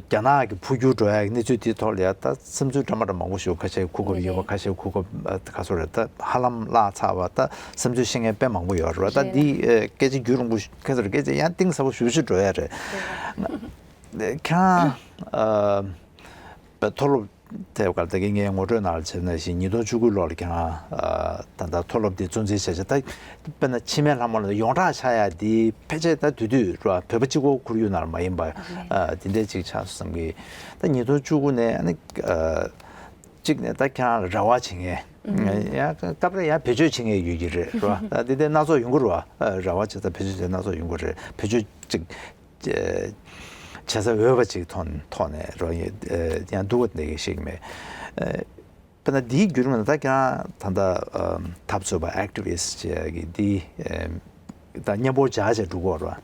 རྒྱ་ནག་གི་འཕོ་འགྱུར་འགྲོ་ཡ་གི་གནས་ཚུལ་དེའི་ཐོག་ལ་ཡ་ད་བསམ་ཚུལ་འདྲ་མ་འདྲ་མང་པོ་ཞིག་ཁ་ཤས་གོ་སྐབས་ཡོད་པ། ཁ་ཤས་གོ་སྐབས་ག་ཚོད་རེད། ད་ཧ་ལམ་བརླག་ཚར་བ། ད་བསམ་ཚུལ་བཤད་མཁན་དཔེ་མང་པོ་ཡོད་རེད་པ། ད་འདི་སྐད་ཆ་རྒྱུན་རིང་པོ་ཁ་ཚོད་སྐད་ཆ་ཡང་གཏིང་ཟབ་པོ་ཞེ་པོ་ཅིག་འགྲོ་ཡ་རེད། ཁྱེད་རང་མཐོ་སློབ་དེ་ག་ལ་ད་གིན་ངའི་ངོ་སྤྲོད་ནང་ལ་བྱས་ན་བཞིན་ཉིས་སྟོང་བཅུ་དགུ་ལོ་ལ་ཁྱེད་རང་ད་ལྟ་མཐོ་སློབ་འདི་གཙོ་འཛིན་བྱས་བྱས། ད་དཔེར་ན་ཕྱི་མའི་ལྷ་མོ་ལ་ཡོངས་གྲགས་ཆགས་ཡ་འདི་ཕལ་ཆེར་ད་དེ་དུས་ར་བོད་པ་གཅིག་པོ་ཁོར་ཡུག་ནང་ལ་མ་ཡིན་པ་འདི་འདྲས་ཅིག་ཆགས་སོང་བསམ་གི། ད་ཉིས་སྟོང་བཅུ་དགུ་ནས་ཨ་ནི་གཅིག་ནས་ད་ཁྱེད་རང་ལ་རེ་བ་བྱེད་མཁན་ཡང་སྐབས་རེ་ཡང་བེད་སྤྱོད་བྱེད་མཁན་ཡོད་ཀྱི་རེད་ར། ད་འདི་འདྲས་སྣ་ཚོགས་ཡོང་གི་རེད་པ། རེ་བ་བྱེད་ས་བེད་སྤྱོད་བྱེད་ས་སྣ་ཚོགས་ཡོང་གི་རེད། བེད་སྤྱོད་ཅིག་བྱེད་ས་འོས་པ་ཅིག་ཐོག་ནས་ཐོག་ནས་རོ་ཡང་སྡུག་པ་འདི་ཞིག་མེད། དཔེར་ན་འདིའི་བརྒྱུད་རིམ་ནང་ད་ཁྱེད་རང་ད་ལྟ་འཐབ་རྩོད་པ་ཨེག་ཊི་བི་སི་ཊི་བྱེད་ཡ་གི་འདི་ད་མཉམ་པོ་སྦྱར་བྱས་འགྲོ་གི་ཡོད་རེད་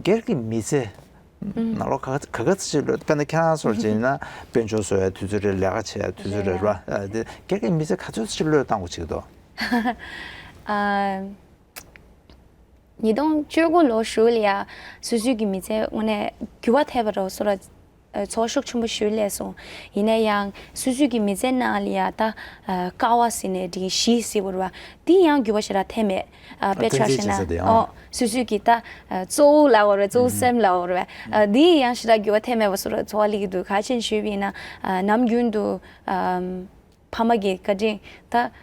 པ། སྒེར་གྱི་མི་ཚེ་ནང་ལོགས་ག་ག་ག་ཚོད་ཅིག་བློས། དཔེར་ན་ཁྱེད་རང་ཚོར་བྱས་ན་དཔལ་འབྱོར་བཟོ་ཡ་དུས་ཚོད་རེད། ལས་ཀ་བྱེད་ཡ་དུས་ཚོད་རེད་པ། དེ་སྒེར་གྱི་མི་ཚེ་ག་ཚོད་ཅིག་བློས་བཏང་དགོས་ཅིག་འདུག་ཉིས་སྟོང་བཅུ་དགུ་ལོ་གཞུག་ལ་ཡ་སོ་སོའི་གི་མི་ཚེ་དངོས་གནས་འགྱུར་བ་ཐེབས་པ་རོ་སོ་ར། ཚོར་ཤུགས་ཆེན་པོ་ཞིག་སླེབས་སོང་། ཡིན་ན་ཡང་སོ་སོའི་གི་མི་ཚེ་ནང་ལ་ཡ་ད་དཀའ་བ་ཟེར་ནས་འདི་གཞི་ཟེར་བ་ར་བ་འདི་ཡང་འགྱུར་བ་ཞེ་དྲག་ཐེབས་མེད། དཔེ་ཆ་བཞག་ན་ཨོ་སོ་སོའི་གི་ད་གཙོ་བོ་ལབ་དགོས་རེད། གཙོ་བོ་སེམས་ལབ་དགོས་རེད། འདི་ཡང་ཞེ་དྲག་འགྱུར་བ་ཐེབས་མེད་པ་སོ་ར་ཚོར་བ་སླེབས་ཀྱི་འདུག་ག་ཅི་ཞུས་པ་ཡིན་ན་ནམ་རྒྱུན་དུ་ཕ་མ་གི་བཀའ་དྲིན་ད།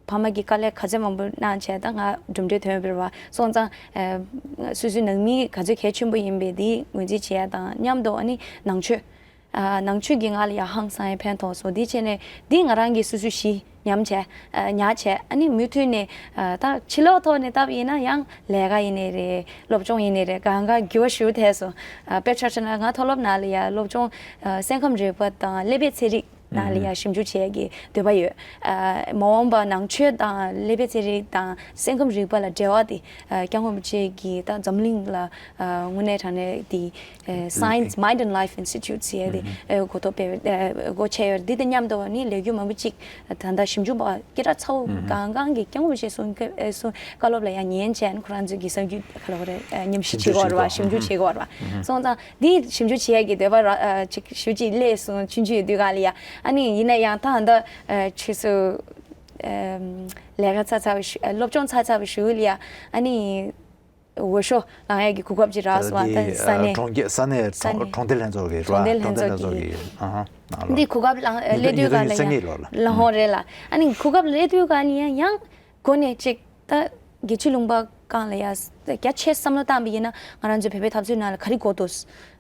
ཕ་མ་གི་དཀའ་ལས་ག་ཚོད་མང་པོ་གནང་བྱས་ད་ང་གྲུབ་འབྲས་ཐོན་པ་རེད་པ། སོང་ཙང་ཨ་སོ་སོའི་ནང་མི་ག་ཚོད་གལ་ཆེན་པོ་ཡིན་པའི་འདི་ངོས་འཛིན་བྱེད་ཡ་དང་མཉམ་དུ་ཨ་ནི་ནང་ཆོས། ཨ་ནང་ཆོས་ཀྱིས་ང་ལ་ཡ་ཧང་སང་ཡ་ཕན་ཐོགས་སོང་། འདི་བྱས་ནས་འདི་ང་རང་གིས་སོ་སོའི་གཞི་ཉམས་བྱས། ཨ་ཉར་བྱས། ཨ་ནི་མུ་མཐུད་ནས་ཨ་ད་ཕྱི་ལོགས་ཐོག་ནས་བལྟས་པ་ཡིན་ན་ཡང་ལས་ཀ་ཡིན་ནའི་རེད། སློབ་སྦྱོང་ཡིན་ནའི་རེད། གང་ག་འགྱུར་བ་ཞེ་པོ་ཐེབས་སོང་། ཨ་དཔེ་ཆ་བཞག་ན་ང་མཐོ་སློབ་ནང་ལ་ཡ་སློབ་སྦྱོང་ཨ་སེམས་ཁམས་རིག་པ་དང་ཀླད་པའི་ཚན་རིག་ནང་ལ་ཡང་ཞིབ་འཇུག་བྱེད་ཡག་གི་འདོད་པ་ཡོད། ཨ་མ་འོངས་པ་ནང་ཆོས་དང་ཀླད་པའི་ཚན་རིག་དང་སེམས་ཁམས་རིག་པ་ལ་འབྲེལ་བ་དེ་ཨ་སྐྱབས་མགོན་རིན་པོ་ཆེ་གིས་ད་འཛམ་གླིང་ལ་ཨ་དངོས་གནས་དྲང་གནས་དེ་ཨ་Science Mind and Life Institute ཟེར་ཡག་དེ་ཨ་འགོ་ཐོག་སྤེལ་བའི་ཨ་སྒོ་ཕྱེ་ཡོད། འདི་དང་མཉམ་དུ་ནི་ལས་འགུལ་མང་པོ་ཅིག་ད་ལྟ་ཞིབ་འཇུག་པ་སྐད་གྲགས་ཚ་བོ་གང་གང་གིས་སྐྱབས་མགོན་རིན་པོ་ཆེ་གསུང་སྐབས་ཨ་གསུང་བཀའ་སློབ་ལ་ཡང་ཉན་བྱས་ཁོ་རང་ཚོའི་གི་གསར་འགྱུར་ག་ལ་བ་རེད་ཨ་ཉམས་ཞིབ་བྱེད་དགོས་རེད་བ། ཞིབ་འཇུག་བྱེད་དགོས་རེད་བ། སོང་ཙང་འདི་ཞིབ་འཇུག་བྱེད་ཡག་གི་འདོད་པ་ར་ཨ་ཅིག་ཞུ་ཅིག་སླེབས་སོང་། ཆུང་ཆུང་ཡོད་དུས་ག་ལ་ཡ་ཨ་ནི་ཡིན་ན་ཡང་ད་ད་ཨ་ཆུ་ཚོད་ཨམ་ལས་ཀ་ཚར་ཚར་བ་ཞུ་ཨ་སློབ་སྦྱོང་ཚར་ཚར་བ་ཞུ་ལ་ཡ་ཨ་ནི་འོས་ཤོག་ལངས་ཡག་གི་གོ་སྐབས་ཅིག་རག་སོང་། ད་ད་ལྟ་ས་གནས་གྲོང་ཁྱེར་ས་གནས་ས་གྲོང་གྲོང་སྡེ་ལྷན་ཚོགས་ཀྱི་ར་གྲོང་སྡེ་ལྷན་ཚོགས་ཀྱི་ཨ་ཧ་ནང་ལོགས་འདི་གོ་སྐབས་ལངས་སླེབས་དུས་ག་ལ་ཡ་ལྷག་ཧོང་རེད་ལ། ཨ་ནི་གོ་སྐབས་སླེབས་དུས་ག་ལ་ཡ་ཡང་། སྒོ་ནས་གཅིག་ད་རྒྱལ་སྤྱིའི་ལུང་པ་སྒང་ལ་ཡ་རྒྱ་ཆེ་བསམ་བློ་བཏང་པ་ཡིན་ན་ང་རང་ཚོའི་བོད་པའི་འཐབ་རྩོད་ནང་ལ་ག་རེ་དགོས་འདུག་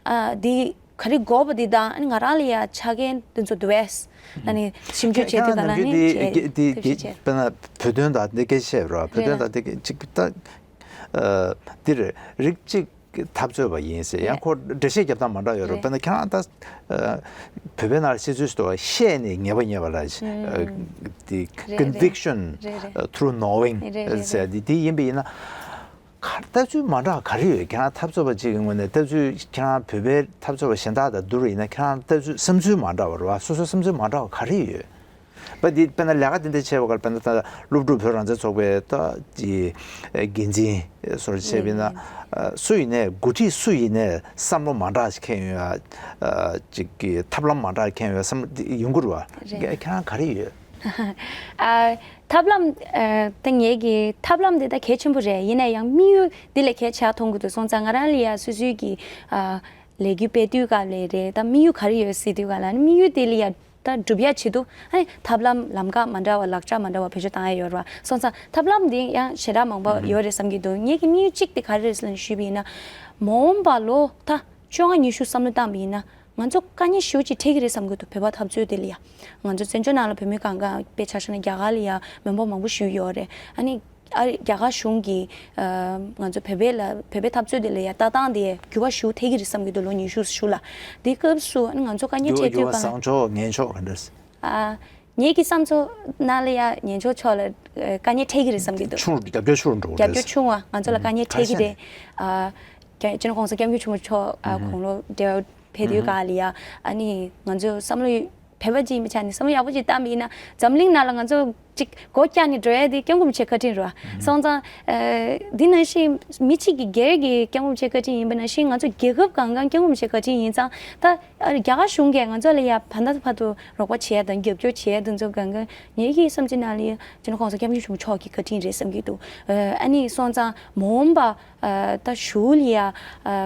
ཨ་འདི་ག་རེ་དགོས་པ་འདི་དང་ཨ་ནི་ང་རང་ལ་ཡ་ཆ་རྐྱེན་འདི་ཚོ་འདུག་གས། ཨ་ནི་ཞིབ་འཇུག་བྱེད་དུས་ག་ལ་ནི་ཁྱེད་ཁྱེད་ནམ་རྒྱུན་འདི་འདི་འདི་དཔེར་ན་བོད་དོན་དང་འདི་སྐད་ཆ་བཤད་རོགས། བོད་དོན་དང་འདི་སྐད་ཅིག་ད་ཨ་འདིར་རིགས་གཅིག་འཐབ་རྩོད་པ་ཡིན་ཟེར་ཡང་ཁོ་འགྲེལ་བཤད་རྒྱབ་སྟངས་མ་འདྲ་ཡོད་རེད། དཔེར་ན་ཁྱེད་རང་ད་བོད་པའི་ནང་ལ་བཤད་ཚུལ་ཞིག་འདུག་བ། བཤད་ནས་ཉེས་པ་ཉེས་པ་ལ་དེ་conviction through knowing ཟེར་དེ་དེ་ཡིན་པ་ཡིན་ན་ ག- ལྟ་ཚུལ་མ་འདྲ་བ་ག་རེ་ཡོད། ཁྱེད་རང་འཐབ་རྩོད་པ་གཅིག་གི་ངོས་ནས་ལྟ་ཚུལ། ཁྱེད་རང་བོད་པའི་འཐབ་རྩོད་པ་གཞན་དག་དང་བསྡུར་བ་ཡིན་ན། ཁྱེད་རང་ལྟ་ཚུལ་བསམ་ཚུལ་མ་འདྲ་བ་རེད་བ། སོ་སོའི་བསམ་ཚུལ་མ་འདྲ་བ་ག་རེ་ཡོད། པ་འདི་དཔེར་ན་ལས་ཀ་འདི་འདྲ་བྱས་པ་གར། དཔེར་ན་ད་སློབ་ཕྲུག་བོད་རང་བཙན་ཚོགས་པའི་ད་ཀྱི་འགན་འཛིན་སོར་བྱས་པ་ཡིན་ན། ཨ། སུ་ཡིན་ནའི་འགོ་ཁྲིད་སུ་ཡིན་ནའི་བསམ་བློ་མ་འདྲ་ཞིག་འཁྱེར་ཡོང་ཡ། ཨ། ཅིག་གི་ཐབས་ལམ་མ་འདྲ་འཁྱེར་ཡོང་ཡ་བསམ་བློ་འདི་ཡོང་གི་རེད་བ། རེད། ཁྱེད་རང་ག་རེ་ཡོད། ཨ། ཐབས་ལམ། ཨ། ད་ངེད་ཀྱི་ཐབས་ལམ་འདི་ད་གལ་ཆེན་པོ་རེད། ཡིན་ན་ཡང་དམིགས་ཡུལ་འདི་ལས་གལ་ཆེ་མཐོང་གི་འདུག་སོང་ཙང་ང་རང་ལ་ཡ་སོ་སོའི་གི། ཨ། ལས་འགུལ་སྤེལ་དུས་སྐབས་ལ་རེད། ད་དམིགས་ཡུལ་ག་རེ་ཡོད་ཟེར་དུས་སྐབས་ལ་ནི་དམིགས་ཡུལ་དེ་ལ་ཡ་ད་སྒྲུབ་ཡ་བྱེད་དུས། ཨ་ནི་ཐབས་ལམ་ལམ་ཁ་མ་འདྲ་བ། ལག་ཆ་མ་འདྲ་བ་བེད་སྤྱོད་བཏང་ཡ་ཡོད་རེད་བ། སོང་ཙང་ཐབས་ལམ་འདི་ཡང་ཞེ་དྲག་མང་པོ་ཡོད་རེད་བསམ་གྱི་འདུག་ངེད་ཀྱི་དམིགས་ཡུལ་གཅིག་དེ་ག་རེ་རེད་ཟེར་ན་ཞུས་པ་ཡིན་ན། མ་འོངས་པ་ལོ་ད་བཅོ་ལྔ་ཉི་ཤུ་བསམ་བློ་བཏང་བ་ཡིན་ན། ང་ཚོ་དཀའ་ངལ་ཞེ་པོ་ཅིག་འཕྲད་ཀྱི་རེད་བསམ་གྱི་འདུག་བོད་པ་འཐབ་རྩོད་དེ་ལ་ཡ། ང་ཚོ་བཙན་བྱོལ་ནང་ལ་བོད་མི་གང་ག་དཔེ་ཆ་བཞག་ན་རྒྱ་གར་ལ་ཡ་མི་མང་མང་པོ་ཞིག་ཡོད་རེད། ཨ་ནི། ཨ། རྒྱ་གར་གཞུང་གིས། ཨ། ང་ཚོ་བོད་པའི་ལ། བོད་པའི་འཐབ་རྩོད་དེ་ལ་ཡ་ལྟ་སྟངས་དེ་འགྱུར་བ་ཞེ་པོ་ཐེབས་ཀྱི་རེད་བསམ་གྱི་འདུག་ལོ་ཉི་ཤུ་གཞུག་ལ། དེ་སྐབས་སུ་ང་ཚོ་དཀའ་ངལ་འཕྲད་དུས་གང་། བཟང་ཕྱོགས་ངན་ཕྱོགས་ག་འདྲ། ཨ། ངེད་ཀྱི་བསམ་ཚུལ་ནང་ལ་ཡ་ངན་ཕྱོགས་ཕྱོགས་ལ། ཨ། དཀའ་ངལ་འཕྲད་ཀྱི་རེད་བསམ་གྱི་འདུག་ཆུང་། རྒྱབ་སྐྱོར་ཆུང་རུ་འགྲོ་གི་རེད། རྒྱབ་སྐྱོར་ཆུང་བ། ང་ཚོ་ལ་དཀའ་ངལ་འཕྲད་ཀྱི་རེད། ཨ། རྒྱ། སྤྱི་ནོར་༸གོང་ས་༸སྐྱབས་མགོན་ཆེན་པོ་མཆོག་ཨ། དགུང་ལོ་བགྲེས་པ་ཕེབས་དུས་སྐབས་ལ་ཡ། ཨ་ནི་ང་ཚོ་བསམ་བློ། བོད་པ་ཅིག་ཡིན་པའི་ཆ་ནས་བསམ་བློ་ཡག་པོ་ཅིག་བཏང་བ་ཡིན་ན། འཛམ་གླིང་ནང་ལ་ང་ཚོ་ཅིག་སྒོ་བཀྱག་ནས་འགྲོ་ཡ་དེ་༸སྐྱབས་མགོན་རིན་པོ་ཆེ་བཀའ་དྲིན་རེད་བ། སོང་ཙང་། ཨ། འདི་ནང་བཞིན་མི་གཅིག་གི་སྒེར་གྱི་༸སྐྱབས་མགོན་རིན་པོ་ཆེ་བཀའ་དྲིན་ཡིན་པ་ནང་བཞིན། ང་ཚོ་རྒྱལ་ཁབ་གང་ག་༸སྐྱབས་མགོན་རིན་པོ་ཆེ་བཀའ་དྲིན་ཡིན་ཙང་། ད། ཨ། རྒྱ་གར་གཞུང་གིས་ང་ཚོ་ལ་ཡ་ཕར་འདྲ་ཚུར་འགྲོ་བ་བྱེད་ཡ་དང་རྒྱབ་སྐྱོར་བྱེད་ཡ་དེ་ཚོ་གང་ག་ངེད་ཀྱི་བསམ་ཚུལ་ནང་ལ་ཡ་སྤྱི་ནོར་༸གོང་ས་༸སྐྱབས་མགོན་ཆེན་པོ་མཆོག་གི་བཀའ་དྲིན་རེད་བསམ་གྱི་འདུག་ཨ། ཨ་ནི་སོང་ཙང་མ་འོངས་པ། ཨ། ད་གཞུག་ལ་ཡ། ཨ།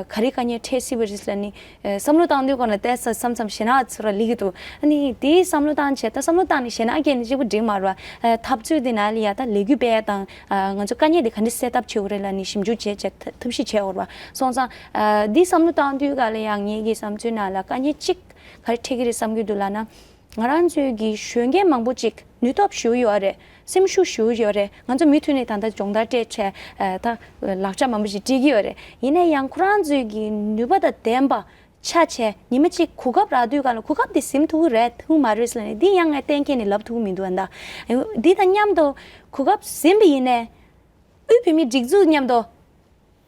ག་རེ་དཀའ་ངལ་འཕྲད་སྲིད་པ་རེད་ལབ་ནི། ཨ། བསམ་བློ་བཏང་དུས་སྒང་ལ་ཏོག་ཙམ་མཚམས་མཚམས་ཞེད་སྣང་ཚོར་བ་སླེབས་ཀྱི་འདུག་ཨ་ནི་དེའི་བསམ་བློ་བཏང་བྱས། ད་བསམ་བློ་བཏང་ནས་ཞེད་སྣང་སྐྱེས་ནས་གཅིག་པུ་འགྲིག་མ་རེད་བ། ཨ། འཐབ་རྩོད་དེ་ནང་ལ་ཡ་ད་ལས་འགུལ་སྤེལ་ཡ་དང་། ཨ། ང་ཚོ་དཀའ་ངལ་དེ་ག་འདྲ་སེལ་ཐབས་བྱེད་དགོས་རེད་ལབ་ནི་ཞིབ་འཇུག་བྱས་བྱས། ཐབས་ཤེས་བྱས་ཡོད་རེད་བ། སོང་ཙང་། ཨ། འདི་བསམ་བློ་བཏང་དུས་སྒང་ལ་ཡ་ངེད་ཀྱི་བསམ་ཚུལ་ནང་ལ་དཀའ་ངལ་གཅིག་ག་རེ་འཕྲད་ཀྱི་རེད་བསམ་གྱི་འདུག་ལབ་ན། ང་རང་ཚོའི་གི་གཞོན་སྐྱེས་མང་པོ་ཅིག་ནུས་སྟོབས་ཞེ་པོ་ཡོད་རེད། སེམས་ཤུགས་ཞེ་པོ་ཡོད་རེད། ང་ཚོ་མུ་མཐུད་ནས་ད་ལྟ་སྦྱོང་བརྡར་སྤྲད་བྱས། ཨ། ད་ལག་ཆ་མང་པོ་ཞིག་སྤྲད་ཀྱི་ཡོད་རེད། ཡིན་ན་ཡང་ཁོ་རང་ཚོའི་གི་ནུས་པ་དང་ལྡན་པ་ཆགས་བྱས། ཉི་མ་གཅིག་གོ་སྐབས་རག་དུས་སྒང་ལ་གོ་སྐབས་དེ་ཟིན་ཐུབ་ཀྱི་རེད་ཐུབ་མ་རེད་ཟེར་ནས། འདི་ཡང་ངས་གཏན་འཁེལ་ནས་ལབ་ཐུབ་ཀྱི་མི་འདུག་ཨ། ད་འདི་དང་མཉམ་དུ་གོ་སྐབས་ཟིན་པ་ཡིན་ནའི། དབུས་བོད་མིའི་སྒྲིག་འཛུགས་མཉམ་དུ།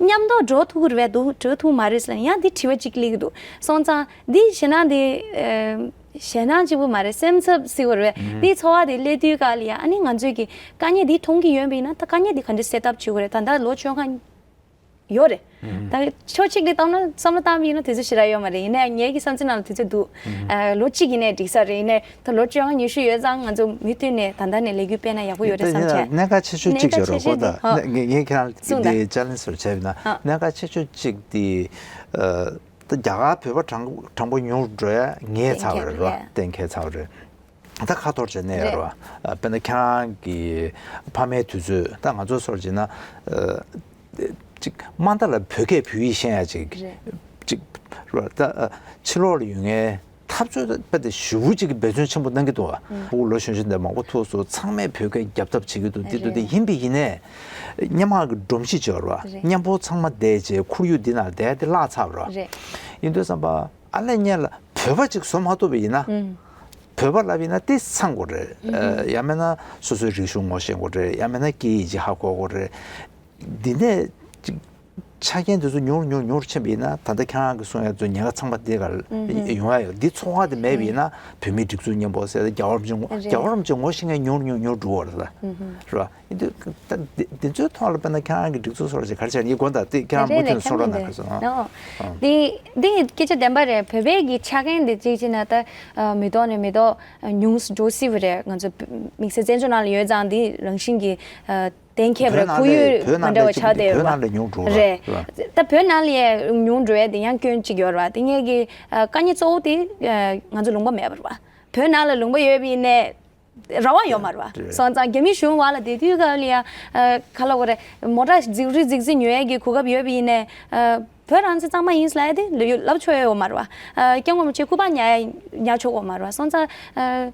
མཉམ་དུ་འགྲོ་ཐུབ་ཀྱི་རེད་པས། འགྲོ་ཐུབ་མ་རེད་ཟེར་ན་ཡང་འདི་དྲི་བ་གཅིག་སླེབས་ཀྱི་འདུག་སོང་ཙང་འདི་ཞེད་སྣང་འདི། ཨ། ཞེད་སྣང་གཅིག་པུ་མ་རེད། སེམས་འཚབ་ཟེར་དགོས་རེད་པས། ཨུ་ཧུམ། འདིའི་ཚོར་བ་དེ་སླེབས་དུས་སྐབས་ལ་ཡ། ཨ་ནི་ང་ཚོས་ཀྱི་དཀའ་ངལ་འདི་མཐོང་གི་ཡོད་པ་ཡིན་ན། ད་དཀའ་ངལ་འདི་ག་འདྲ་སེལ་ཐབས་བྱེད་དགོས་རེད། ད་ལྟ་ལོ་བཅོ་ལྔ་ཡོད་རེད། ཨུ་ཧུམ། ད་ཕྱོགས་གཅིག་ནས་བཏང་ན། བསམ་བློ་བཏང་བ་ཡིན་ན་དུས་ཚོད་ཞེ་དྲག་ཡོད་མ་རེད། ཡིན་ནའི་ངེད་ཀྱི་བསམ་ཚུལ་ནང་ལ་དུས་ཚོད་འདུག་ཨུ་ཧུམ། ཨ། ལོ་གཅིག་ཡིན་ནའི་འགྲིག་ས་རེད། ཡིན་ནའི་ད་ལོ་བཅོ་ལྔ་ཉི་ཤུ་ཡོད་ཙང་ང་ཚོ་མུ་མཐུད་ནས་ད་ལྟ་ནས་ལས་འགུལ་སྤེལ་ན་ཡག་པོ་ཡོད་རེད་བསམ་བྱས། གནད་འགག་ཆེ་ཤོས་གཅིག་ཅིག་ཡོད་རེད་གོ། ད་ངས་ངས་ཁྱེད་རང་གསུངས་དང་། འདི་ཅལ་ལེན་ཇི་ཟེར་བྱས་པ་ཡིན་ན། ཨ། གནད་འགག་ཆེ་ཤོས་གཅིག་དེ། ཨ། ད་རྒྱ་གར་བོད་པ་གྲངས་གྲངས་འབོར་ཉུང་རུ་འགྲོ་ཡ་ངས་ཚར་བ་རེད་པ། གཏན་འཁེལ་ཚར་བ་རེད། ད་ཁ་འཐོར་བྱས་ནས་རེད་པ། རེད། ཨ། དཔེར་ན་ཁྱེད་རང་གི་ཕ་མའི་དུས་ཚོད། ད་ང་ཚོ་སོར་བྱས་ན། ཨ། ཅིག་དམའ་མཐའ་ལ་བོད་སྐད་བོད་ཡིག་ཤེས་ཡ་ཅིག་རེད། ཅིག་རེད་པ། ད། ཨ། ཕྱི་ལོགས་ལ་ཡོད་མཁན་འཐབ་རྩོད་པ་དེ་ཞེ་པོ་ཅིག་གིས་འབད་བརྩོན་ཆེན་པོ་གནང་གི་འདུག་པ། ཨུ། ཕྲུ་གུ་ལོ་གཞོན་གཞོན་དེ་མང་པོ་ཐུག་སོང་། ཚང་མས་བོད་སྐད་རྒྱབ་ཐབས་བྱེད་ཀྱི་འདུག་འདི་འདུག་རེད། དེ་ཡིན་པ་ཡིན་ནའི། སྔོན་མ་གི་སྒྲོམ་གཞི་ཅིག་ཡོད་རེད་པ། རེད། མཉམ་པོ་ཚང་མ་བསྡད་བྱས་ཁོར་ཡུག་འདི་ནང་བསྡད་དེ་བརླག་ཚར་བ་རེད་པ། རེད། ཡིན་དུས་ཙམ་པ། ཨ་ལས་ངས་ལ་བོད་པ་ཅིག་བཟོ་མ་ཐུབ་པ་ཡིན་ན། ཨུ། བོད་པ་ལབ་ཡིན་ན་དེ་ཚང་དགོས་རེད། ཨུ་ཧུམ། ཨ། ཡང་མིན་ན་སོ་སོའི་རིག་གཞུང་ངོ་ཤེས་དགོས་རེད། ཡང་མིན་ན་སྐད་ཡིག་ཅིག་ཧ་གོ་དགོས་རེད། འདི་ནས་ཅིག་ཆ་རྐྱེན་དེ་ཚོ་ཉུང་རུ་ཉུང་རུ་ཉུང་རུ་ཕྱིན་པ་ཡིན་ན། ད་ལྟ་ཁྱེད་རང་གིས་གསུངས་ཡ་ཚོ་ཉེན་ཁ་ཚང་མ་དེ་ག་ལ་ཨུ་ཧུམ། ཡོང་ཡ་ཡོད། འདི་ཚོར་བ་དེ་མེད་པ་ཡིན་ན། བོད་མིའི་སྒྲིག་འཛུགས་མཉམ་པོ་ཟེར། རྒྱལ་བ་རིན་པོ་ཆེ་ངོ་། རེད། རྒྱལ་བ་རིན་པོ་ཆེ་ངོ་ཤེས་མཁན་ཉུང་རུ་ཉུང་རུ་ཉུང་རུ་འགྲོ་གི་རེད་ལ། ཨུ་ཧུམ། རེད་པ། འདི་འདི་ཚོའི་ཐོག་ལ་དཔེར་ན་ཁྱེད་རང་གི་སྒྲིག་འཛུགས་སོགས་ལ་ཅིག་ག་རེ་བྱས་ནས་དགོངས་དག་དེ་ཁྱེད་རང་མུ་མཐུད་ནས་གསུང་རོགས་གནང་། ཁ་སང་། ཨོ། ཨ། འདི་འདི་སྐད་ཆ་བདེན་པ་རེད། བོད་པའི་གི་ཆ་རྐྱེན་འདི་གཅིག་བྱས་ན་ད། ཨ། མི་ཐོག་ནས་མི་ཐོག་ཉུང་འགྲོ་སྲིད་པ་རེད། ང་ཚོ་དམིགས་བསལ་བཙན་བྱོལ་ནང་ལ་ཡོད་ཙང་འདི་རང་བཞིན་གྱི། ཨ། གཏན་འཁེལ་བ་རེད། བོད་ནང་ཁོར་ཡུག་ལ་མ་འདྲ་བ་ཆགས་བསྡད་ཡོད་པ། བོད་ནང་ལ་ཉུང་འགྲོ་རེད། རེད། ད་བོད་ནང་ལ་ཡ་ཉུང་འགྲོ་ཡ་དེ་ཡང་སྐྱོན་གཅིག་ཡོད་རེད་པ། དེ་ངེད་ཀྱི། ཨ། དཀའ་ངལ་གཙོ་བོ་དེ། ཨ། ང་ཚོ་ལུང་པ་མེད་པ་རེད་པ། བོད་ནང་ལ་ལུང་པ་ཡོད་པ་ཡིན་ནའི། རང་དབང་ཡོད་མ་རེད་པ། རེད། སོང་ཙང་རྒྱ་མི་གཞུང་བར་ལ་བསྡད་དུས་སྐབས་ལ་ཡ། ཨ། ག་ལབ་དགོས་རེད། མོ་ཊ་རྫིག་རུས་རྫིག་རྫིག་ཉོ་ཡས་ཀྱི་གོ་སྐབས་ཡོད་པ་ཡིན་ནའི། ཨ། བོད་རང་བཙན་གཙང་མ་ཡིན་ཟེར་ལབ་ཡ་དེ་ལབ་ཆོག་ཡ་ཡོད་མ་རེད་པ། ཨ། སྐྱབས་མགོན་རིན་པོ་ཆེའི་སྐུ་པར་ཉར་ཉར་ཆོག་གི་ཡོད་མ་རེད་པ། སོང་ཙང་། ཨ།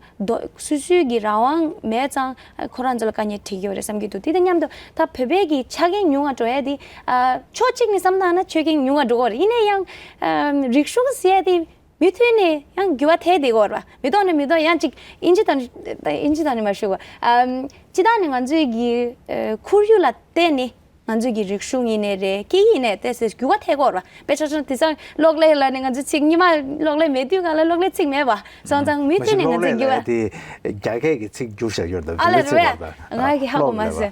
སོ་སོའི་གི་རང་དབང་མེད་ཙང་། ཨ། ཁོ་རང་ཚོ་ལ་དཀའ་ངལ་འཕྲད་ཀྱི་ཡོད་རེད་བསམ་གྱི་འདུག་དེ་དང་མཉམ་དུ་ད་བོད་པའི་གི་ཆ་རྐྱེན་ཉུང་བ་འགྲོ་ཡ་དེ། ཨ། ཕྱོགས་གཅིག་ནས་བསམ་བཏང་ན་ཆ་རྐྱེན་ཉུང་བ་འགྲོ་གི་རེད། ཡིན་ན་ཡང་། ཨ། རིག་གཞུང་ཟེར་ཡ་དེ། མུ་མཐུད་ནས་ཡང་འགྱུར་བ་ཐེབས་བསྡད་ཀྱི་ཡོད་རེད་པ། མི་ཐོག་ནས་མི་ཐོག་ཡང་ཅིག་ཨིན་ཇི་དང་། ཨིན་ཇི་དང་ནི་མ་ཞུ་གོ། ཨམ། སྤྱིར་བཏང་ནས་ང་ཚོའི་གི། ཨ། ཁོར་ཡུག་ལ་བརྟེན་ནས་ ང་ཚོའི་གི་རིག་གཞུང་ཡིན་ནའི་རེད། སྐད་ཡིག་ཡིན་ནའི་ཏོག་ཙམ་འགྱུར་བ་ཐེབས་ཀྱི་ཡོད་རེད་པ། དཔེ་ཆ་བཞག་ན་དེང་སང་གློག་ཀླད་ལ་ནི་ང་ཚོ་ཚིག་སྔོན་མ་གློག་ཀླད་མེད་དུས་སྒང་ལ་གློག་ཀླད་ཚིག་མེད་པ། སོང་ཙང་མུ་མཐུད་ནས་ང་ཚོ་འགྱུར་བ། དེ་རྒྱ་སྐད་ཀྱི་ཚིག་བསྒྱུར་བྱས་ཡོད་རེད། ཨ་ལ་རེད་པས། ང་གི་ཧ་གོ་མ་སོང་།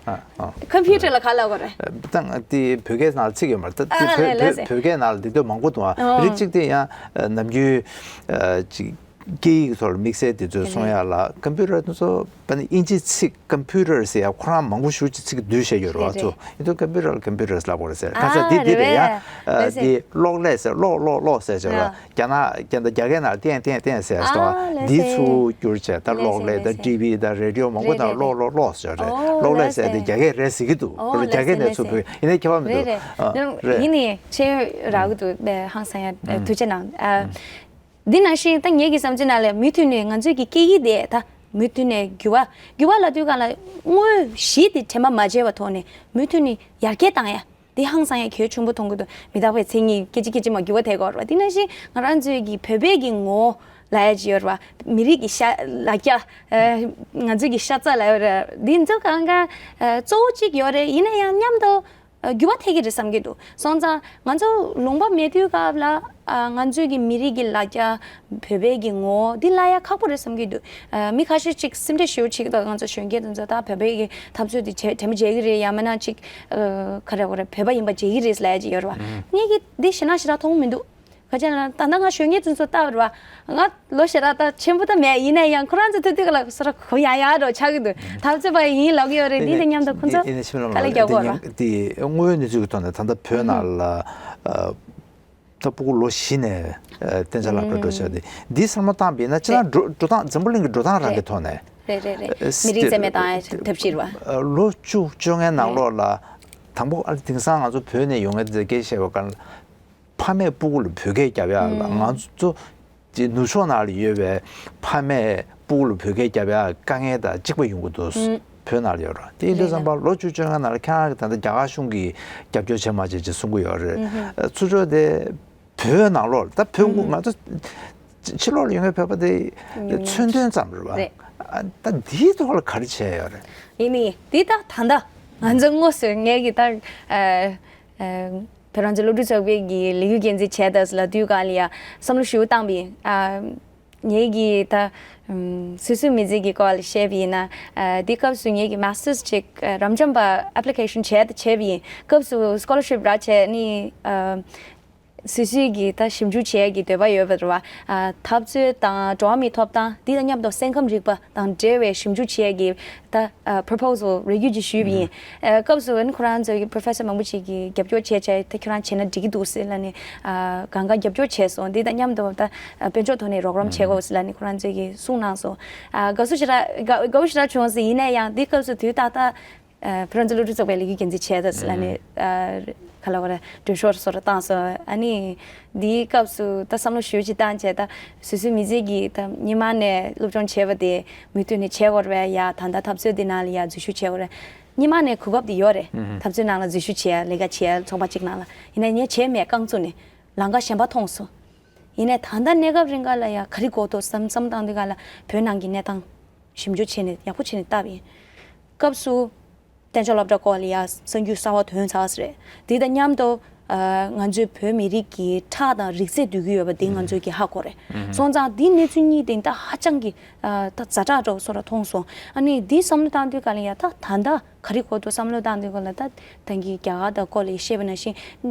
ཀམ་པུ་ཊར་ལ་ག་ལབ་དགོས་རེད། ད་ང་དེ་བོད་སྐད་ནང་ཚིག་ཡོད་མ་རེད། ད་དེ་ཨ་ལ་བོད་ལ་བོད་སྐད་ནང་ལ་འདི་འདོད་མང་པོ་འདུག་ཨ། རིགས་གཅིག་དེ་ཡང་ནམ་རྒྱུན་ཅིག་སྐད་ཡིག་ཐོག་ལ་དམིགས་བསལ་དེ་ཚོ་གསུང་ཡག་ལ་ཀམ་པུ་ཊར་དེ་ཚོ་དཔེར་ན་དབྱིན་ཇི་ཚིག་ཀམ་པུ་ཊར་ཟེར་ཡག་ཁོ་རང་མང་པོ་ཞེ་ཅིག་ཚིག་བསྡུས་བྱས་ཡོད་རེད་བ། ཚོ་ཡིན་དུས་ཀམ་པུ་ཊར་ལ་ཀམ་པུ་ཊར་ལབ་དགོས་རེད་ཟེར། ཁ་ས་དེ་དེ་རེད་ཡ། དེ་གློག་ཀླད་ཟེར་གློག་གློག་གློག་ཟེར་བྱས་རེད་བ། རྒྱ་ནག་རྒྱ་ནག་རྒྱ་སྐད་ནང་ཏན་ཏན་ཏན་ཟེར་སོང་བ། འདི་ཚུར་བསྒྱུར་བྱས་ད་གློག་ཀླད་དང་ཊི་ཝི་དང་རེ་ཌི་ཡོ་མང་པོ་དང་གློག་གློག་གློག་ཟེར་རེད། གློག་ཀླད་ཟེར་དེ་རྒྱ་སྐད་རེད་ཟེར་གྱི་འདུག་རྒྱ་སྐད་ནས་ཚུར་བོད་ཡིན་ནའི་ཁྱད་པར་མི་འདུག་རེད། ཡིན་ནའི་ཆེས་རག་གི་འདུག་ཧང་སང་ཡ། ཐུགས་རྗེ་གནང་། འདི་ནང་བཞིན་ད་ངེད་ཀྱི་བསམ་ཚུལ་ནང་ལ་མུ་མཐུད་ནས་ང་ཚོའི་གི་སྐད་ཡིག་དེ་ད་མུ་མཐུད་ནས་འགྱུར་བ་འགྱུར་བ་ལབ་དུས་སྒང་ལ་དངོས་གཞི་དེ་དྲན་པ་མ་བརྗེད་པའི་ཐོག་ནས་མུ་མཐུད་ནས་ཡར་རྒྱས་བཏང་ཡ་དེ་ཧང་སང་ཡ་གལ་ཆེན་པོ་མཐོང་གི་འདུག་མི་རྟག་པའི་མཚན་ཉིད་སྐད་ཅིག་སྐད་ཅིག་མ་འགྱུར་བ་ཐེབས་ཀྱི་ཡོད་རེད་བ། དེ་ནང་བཞིན་ང་རང་ཚོའི་གི་བོད་པའི་གི་ངོ་བོ་ལབ་ཡ་ཅིག་ཡོད་རེད་བ། མི་རིགས་ཀྱི་ཤ་ལ་རྒྱ། ང་ཚོའི་གི་ཤ་ཚ་ལབ་ཡོད་རེད། འདི་ཚོ་གང་ག་གཙོ་བོ་གཅིག་ཡོད་རེད། ཡིན་ན་ཡང་མཉམ་དུ་འགྱུར་བ་ཐེབས་ཀྱི་རེད་བསམ་གྱི་འདུག་སོང་ཙང་ང་ཚོ་ལུང་པ་མེད་དུས་སྐབས་ལ་ང་ཚོའི་གི་མི་རིགས་ཀྱི་ལ་རྒྱ། བོད་པའི་གི་ངོ་བོ་འདི་ལབ་ཡ་ཁག་པོ་རེད་བསམ་གྱི་འདུག་མི་ཁ་ཤས་ཅིག་སེམས་ཁྲལ་ཞེ་པོ་བྱེད་ཀྱི་འདུག་ང་ཚོ་གཞོན་སྐྱེས་དེ་ཚོ་ད་བོད་པའི་གི་འཐབ་རྩོད་དེ་བྱེད་དྲན་པ་བརྗེད་ཀྱི་རེད། ཡང་མིན་ན་ཅིག་ག་རེ་ག་རེ་བོད་པ་ཡིན་པ་བརྗེད་ཀྱི་རེད་ལབ་ཡ་ཅིག་ཡོད་རེད་བ། ངས་གི་འདི་ཞེ་དྲག་ཞེ་དྲག་མཐོང་མི་འདུག་ག་ཅི་ན་ད་ལྟ་ང་གཞོན་སྐྱེས་ཚོ་ལྟ་བར་བ། ང་ལོ་ཞེ་དྲག་ད་ཆེན་པོ་ད་མེད། ཡིན་ན་ཡང་ཁོ་རང་ཚོ་ཐུག་དུས་ལ་སོ་ར་གོ་ཡ་ཡ་རོ་ཆགས་ཀྱི་འདུག་འཐབ་རྩོད་པ་ཡིན་ལབ་ཀྱི་ཡོད་རེད། འདི་དང་མཉམ་དུ་ཁོ་ཚོ་ག་ལ་རྒྱག་གོ་ར། དེ་དངོས་ཡོད་གནས་ཚུལ་གྱི་ཐོག་ནས་ད་ལྟ་བོད་ནང་ལ་ད་སྤུ་གུ་ལོ་བཞི་ནས་གཏན་འཇགས་སློབ་གྲྭ་འགྲོ་ཆོག་དེ་འདི་ཚང་མ་བཏང་པ་ཡིན་ན་ཅི་ན་འགྲོ་འགྲོ་སྟངས་འཛམ་བུ་གླིང་གི་འགྲོ་སྟངས་རང་གི་ཐོག་ནས་རེད་རེད་རེད། མི་རིགས་རྩ་མེད་བཏང་ཡ་ཐབས་ཤེས་རེད་བ། ལོ་བཅུ་བཅོ་ལྔའི་ནང་ལོགས་ལ་དང་པོ་ཨ་དེང་སང་ང་ཚོ་བོད་ནས་ཡོང་མཁན་དེ་སྐད་བཤད་པ་ག་ཕ་མས་སྤུ་གུ་ལ་བོད་སྐད་རྒྱབ་ཡག་ལ་ང་ཚོ་ཅིག་ནུབ་ཕྱོགས་ནང་ལ་ཡོད་པའི་ཕ་མས་སྤུ་གུ་ལ་བོད་སྐད་རྒྱབ་ཡག་དཀའ་ངལ་དང་གཅིག་པ་ཡོང་གི་འདུག་བོད་ནང་ལ་ཡོད་རེད། དེ་ཡིན་དུས་ཙམ་པ་ལོ་བཅུ་བཅོ་ལྔ་ནང་ལ་ཁྱེད་རང་གིས་ད་ལྟ་རྒྱ་གར་གཞུང་གིས་རྒྱབ་སྐྱོར་བྱས་མ་བྱས་ཅིག་གསུང་གི་ཡོད་རེད། ཚུར་ཕྱོགས་དེ་བོད་ནང་ལོགས་ལ་ད་བོད་ང་ཚོ་ཕྱི་ལོགས་ལ་ཡོད་མཁན་བོད་པ་དེ་མཚོན་དོན་ཙམ་རེད་བ། ད་འདིའི་ཐོག་ལ་ག་རེ་བྱས་ཡོད་རེད། ཡིན་ནི་འདི་ད་ད་ལྟ་ང་ཚོ་དངོས་སུ་ངས་གི་ད་བོད་རང་བཙན་སློབ་ཕྲུག་ཚོགས་པའི་གི་ལས་འགུལ་འགན་འཛིན་བྱས་དུས་ལ་དུས་སྒང་ལ་ཡ་བསམ་བློ་ཞིག་བཏང་པ་ཡིན། ངེད་ཀྱིས་ད་སོ་སོའི་མི་ཚེ་གི་སྐོར་ལ་བཤད་པ་ཡིན་ན། དེ་སྐབས་སུ་ངེད་ཀྱི་མ་སི་ཊར་ཅིག་རབ་འབྱམས་པ་ཨེབ་ལི་ཀེ་ཤན་བྱས་ད་བྱས་པ་ཡིན། སྐབས་སུ་སི་ཀོ་ལར་ཤིབ་རག་བྱས་ནི་སོ་སོའི་གི་ད་ཞིབ་འཇུག་བྱེད་ཡས་ཀྱི་འདོད་པ་ཡོད་པ་རེད་བ། འཐབ་རྩོད་དང་འགྲོ་བ་མིའི་ཐོབ་ཐང་འདི་དང་མཉམ་དུ་སེམས་ཁམས་རིག་པ་དང་འབྲེལ་བའི་ཞིབ་འཇུག་བྱེད་ཡས་ཀྱི་ད་པོ་རོ་པོ་སལ་རེ་སྐུལ་ཅིག་ཞུས་པ་ཡིན། སྐབས་སུ་ཁོ་རང་ཚོའི་གི་པོ་རོ་ཕེ་སར་མང་པོ་ཅིག་གིས་རྒྱབ་སྐྱོར་བྱས་བྱས་ད་ཁྱོད་རང་བྱས་ན་འགྲིག་གི་འདུག་ཟེར་ལབ་ནས་གང་ག་རྒྱབ་སྐྱོར་བྱས་སོང་། འདི་དང་མཉམ་དུ་ད་དཔལ་འབྱོར་ཐོག་ནས་རོགས་རམ་བྱེད་དགོས་ཟེར་ལབ་ནས་ཁོ་རང་ཚོས་གི་གསུངས་གནང་སོང་། དགའ་བསུ་ཞེ་དྲག་དགའ་དགའ་བོ་ཞེ་དྲག་བྱུང་ཟེར། ཡིན་ན་ཡང་འདི་སྐབས་སུ་དུས་ཏག་ཏག་བོད་རང་བཙན་སློབ་ཕྲུག་ཚོགས་པའི་ལས་འགུལ་འགན་འཛིན་བྱས་ད་ཟེར་ལབ་ནས་ག་ལ་བ་རེད། འགྲེལ་བཤད་སོགས་རེ་བཏང་སོང་། ཨ་ནི་འདིའི་སྐབས་སུ་ད་བསམ་བློ་ཞེ་པོ་ཅིག་བཏང་བྱས་ད་སོ་སོའི་མི་ཚེ་གི་ད་སྔོན་མ་ནས་སློབ་སྦྱོང་བྱས་པ་དེ་མུ་མཐུད་ནས་བྱེད་དགོས་རེད་པས། ཡ་ད་ལྟ་འཐབ་རྩོད་འདི་ནང་ལ་ཡ་འཛུལ་ཞུགས་བྱེད་དགོས་རེད། སྔོན་མ་ནས་གོ་སྐབས་དེ་ཡོད་རེད། འཐབ་རྩོད་ནང་ལ་འཛུལ་ཞུགས་བྱས་ལས་ཀ་བྱས་ཚོགས་པ་གཅིག་ནང་ལ། ཡིན་ན་ངས་བྱས་མེད། རྐང་བཙུགས་ནས་ལམ་ཁ་གཞན་པ་མཐོང་སོང་། ཡིན་ནའི་ད་ལྟ་གནས་སྐབས་རིང་ག་ལ་ཡ་ག་རེ་དགོས་འདུག་བསམ་བསམ་བཏང་དུས་ག་ལ་བོད་ནང་གི་གནས་སྟངས་ཞིབ་འཇུག་བྱས་ནས་ཡག་པོ་བྱས་ནས་བལྟས་པ་ཡིན། སྐབས་སུ་གཏན་འཇགས་སློབ་གྲྭ་སྐོར་ལ་ཡ་གསར་འགྱུར་གསར་པ་ཐོན་ཚར་བ་རེད། དེ་དང་མཉམ་དུ་ང་ཚོའི་བོད་མི་རིགས་ཀྱི་ཁྲག་དང་རིགས་རྫས་བསྡུ་གི་ཡོད་པ་དེ་ང་ཚོས་ཀྱི་ཧ་གོ་རེད། སོང་ཙང་འདི་གནས་ཚུལ་གཉིས་དེ་ད་ཧ་ཅང་གི་ད་ཛ་དྲག་འདྲ་བོ་བཟོ་འདྲ་མཐོང་སོང་། ཨ་ནི་འདི་བསམ་བློ་བཏང་དུས་ག་ལ་ཡ་ད་ད་ལྟ་ག་རེ་དགོས་འདུག་བསམ་བློ་བཏང་དུས་ག་ལ་ད་ད་གིན་རྒྱ་གར་དང་སྐོར་ལ་བཤད་པ་ནང་བཞིན་